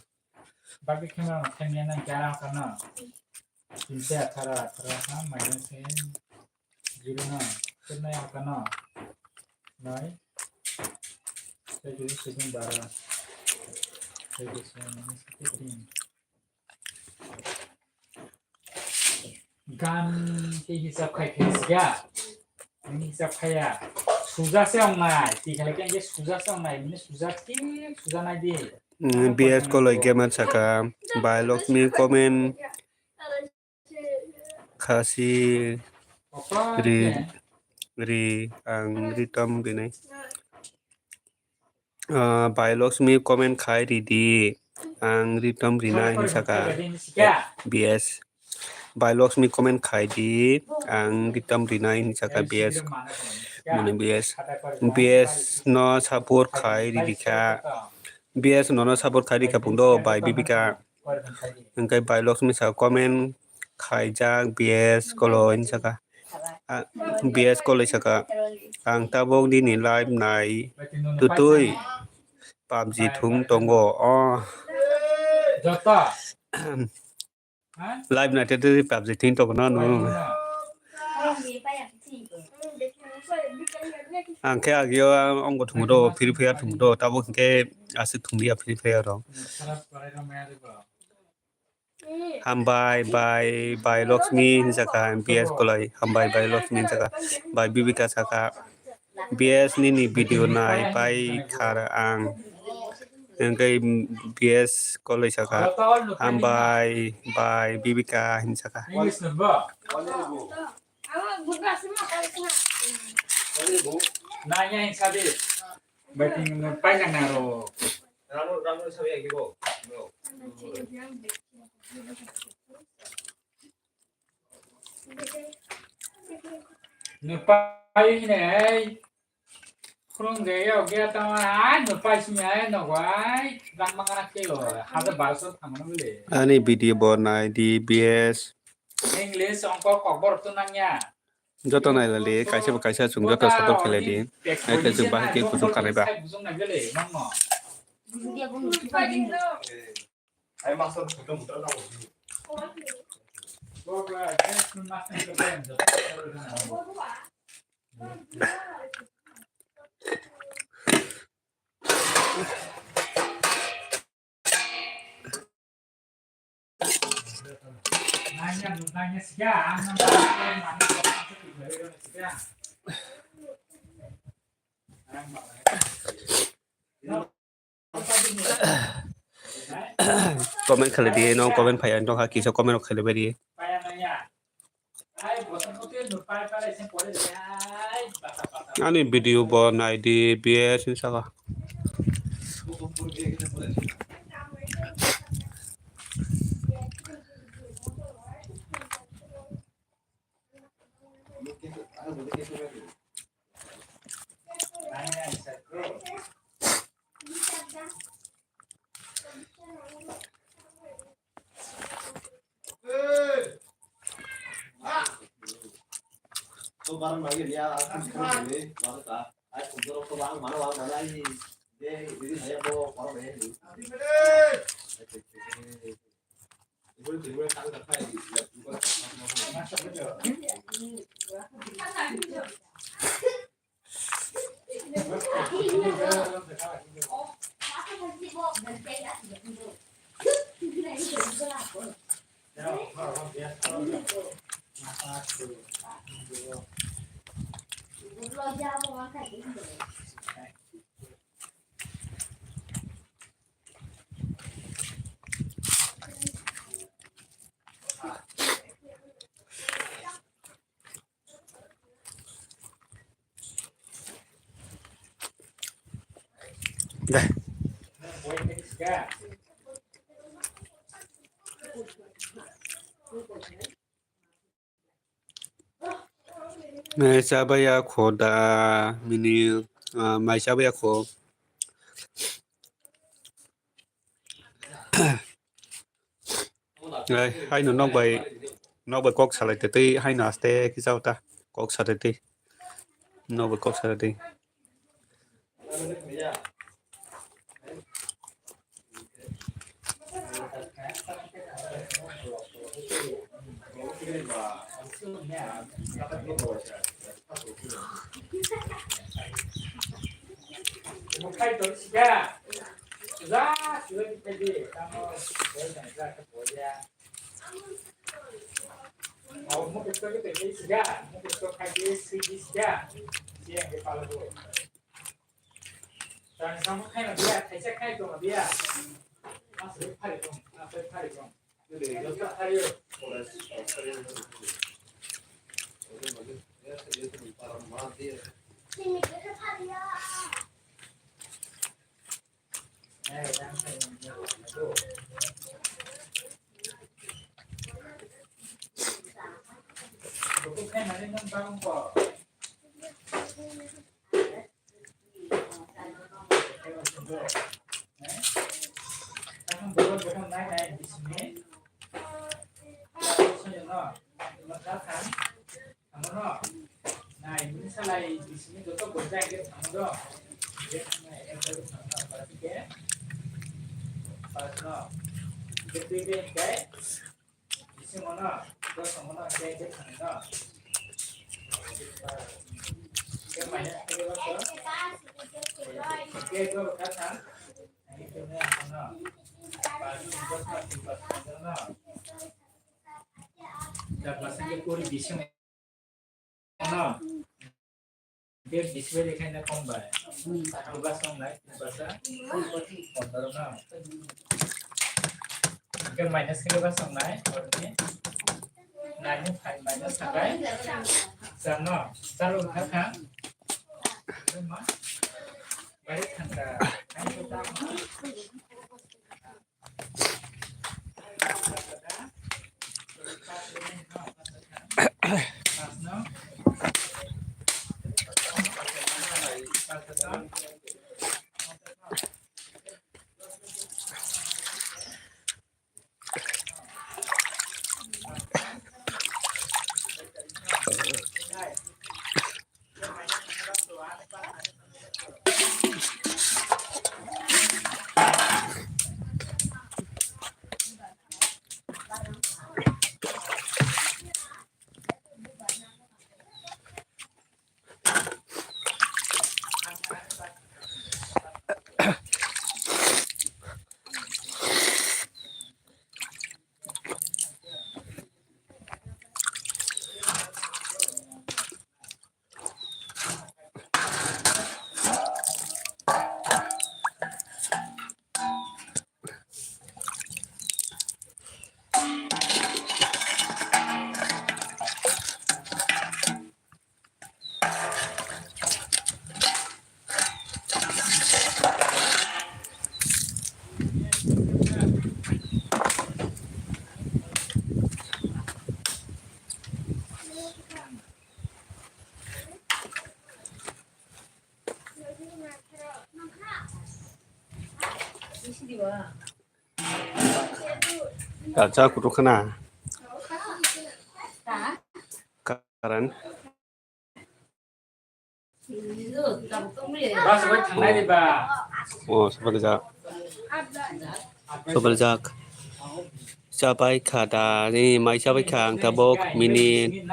Zero no, kena ya kano. Nai. Sai kiri sedung bara. Sai kiri sedung bara. Gan ke hisab khai khai siya. Ini hisab khaya. Suja se ong nai. Ti khala ke suja se ong nai. Ini suja ki suja nai di. Mm, B S Koloi gamer saka. Bai Lakshmi comment. Khasi ri, ri, ang ritom rinai. Ah, Bai Lakshmi comment khai ridi, ang ritom rinai hin saka. B S. Bai Lakshmi comment khai di, ang ritom rinai hin saka B S. Mane B S. B S no support khai ridi kha. B S nono support khai rikha pungdo bai Bibika. Hingke bai Lakshmi saka comment khaijak B S Koloi hin saka. Ah, B S College saka. Ang tabuk nini live nai tutui PUBG thum tongo. Oh. Live nai tutui PUBG thum tongo no no. Ang khe agio ang ongbo thum do, Free Fire thum do, tabuk khe aswk thum ya Free Fire rok. Hambai bai bai Lakshmi hinjaka B S Kolai. Hambai bai Lakshmi hinjaka bai Bibika saka B S nini video nai pai khar ang. Engkai B S Kolai saka hambai bai Bibika hinsaka. Nanya hinsabi. Bai ting no pai nang nang ro. Rano, rano sabi ya gibo. No pai ne ai. Khurung ge yo ge ta ai no pai simi ai no bai. Rang mangana ke lo. Hada barso thangno le. Ani video bo nai di B S. English ongko kokbor tu nangya. Joto nailali, kaisa bo kaisa chwng joto support khailai di. Naikhe chwng bahai khe kuchuk kanai ba. Comment khalai di, no comment phai ang tongkha, kisa comment rok khalai bai di. Ani video bo nai di, B S ni saka. Mai chabaya kho da, mini, ah, mai chabaya kho. Ai, haino nok bai, nok bai kok salai tei, haino aste kisa uta kok salai tei. Nok bai kok salai tei. Nai, nini salai bisingni joto borja hingke thango do. Hingke thangnai, ek jagao thangnai, pass hingke, pass no. Hingke twi twi hingke, bisingo no, dos tongo no, hingke, hingke thangnai no. Hingke minus khe ba so. Hingke do kha thang. Hingke no, no. Pass no, dos no, pass no. Jaga singke kori bising. Ano, hingke display dekhai na kom bai. Tubas tong nai, tubas a. Kotor no. Hingke minus khe bas tong nai, orni. Nai ni five minus thakai. Char no, char o kha kha. Bai thangka. Kacha kutuk khna. Karan. Oh, sabaljak. Sabaljak. Chabai kha da, ni mai chabai kha ang tabok minute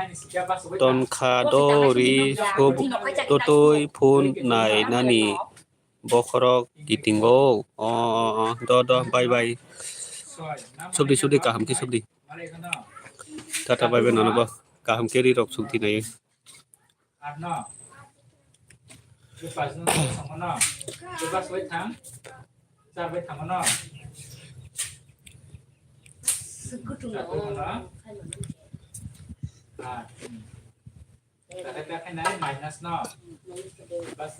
ton kha do ri sub totoi phone nai nani. Bokhorok kitingo. O, o, o, do, do, bye, bye. Subdi, subdi, kaham khe subdi. Tata, bye, bye, nono bo. Kaham khe ri rok subdi nayo. Minus no. Bas.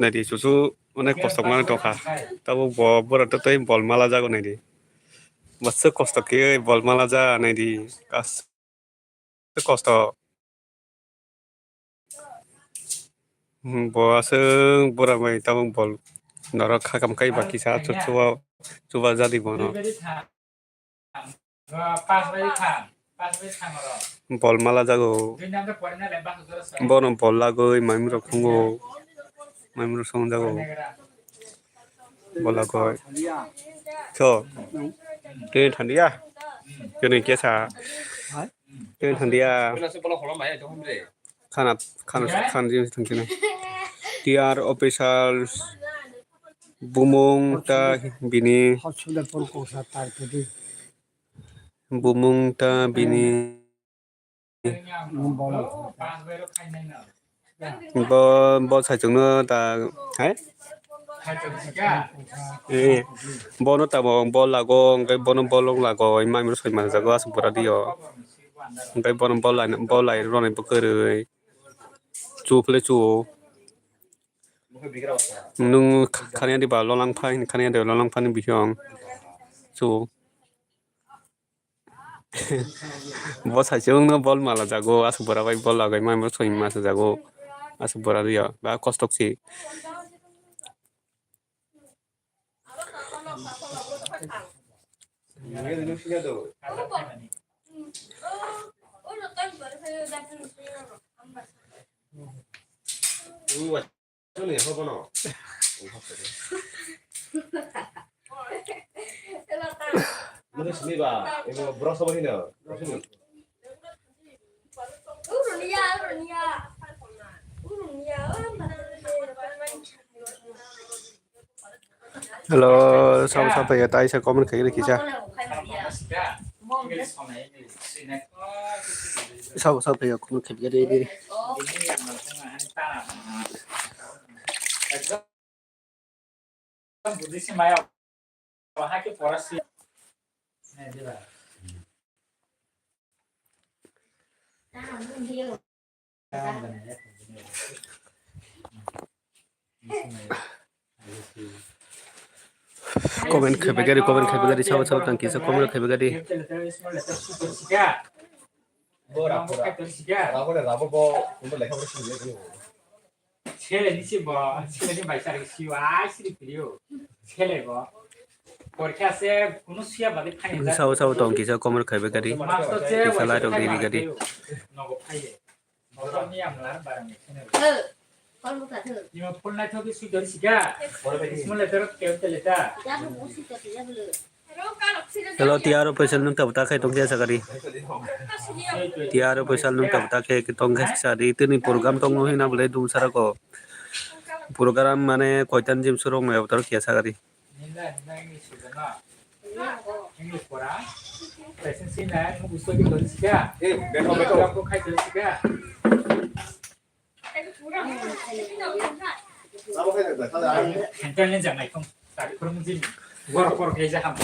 Naidi susu onek kosto khe tongkha. Tabuk bo bora tei bol mala jago naidi. Bwswk kosto khe bol mala ja naidi. Kas kosto. Hmm, bo aswk bura bai tabuk bol norok khakam kai ba kisa chuba chuba jadi bono. Bol mala jago. Bono bol lagoi maimrok thungo. Maimrok song jago. Bol lagoi. So. Tini thandiya. Tini kesa. Tei thandiya. Khana, khana, khana jini thangkhe na. T R official bumung ta bini. Bumung ta bini. Bo, bo saichung no ta, hai? Eh, bono tamo bol lago, hingke bono bol rok lago, hingke maimrok soi manjago aswk bwradi o. Hingke bono bol lai, bol lai rwni bwkha rwi. Chu phile chu. Nwng kha-, khaniya diba lolang phai, khaniya diba lolang phani bihih ong. Chu. Bo saichung no bol mala jago, aswk bwra bai bol lagai ma, bo soi ma jago, aswk bwra rio, ba kostok si. Mungkin sini ba, ibu bros apa sini? Sini. Hello, sabo sabo ya, tai sa comment khai kisa. Sabo sabo ya, comment khai kisa. Buddhist maya, wahai ke porasi. Comment khai kisa, comment khai kisa, sabo sabo tang kisa, comment khai kisa. Bora, bora. Rabo le, rabo bo, kundo lekha pora sini. Sele ni si bo, sele ni bai sari si wa, ai siri pirio. Sele bo. Porkha se kunu siya bade phai. Sao sao tong kisa komor khaibe gari. Master se kisa lai rok diri gari. Nogo phai. Bodo ni amla barang sene. He. Kol buka thu. Ni ma phone lai thoki sui dori sika. Small letter ke te leta. Ya bu sui ta ya bu. Hello, T R O official nung tabuk ta khai tong khe sakari. T R O official nung tabuk ta khai tong khe sakari. Tini program tong no hina bole dum sara ko. Program mane koitan jim surok mai otor khe sakari. Hentele jang naikong tari kurung jini. Borok borok khe jaham.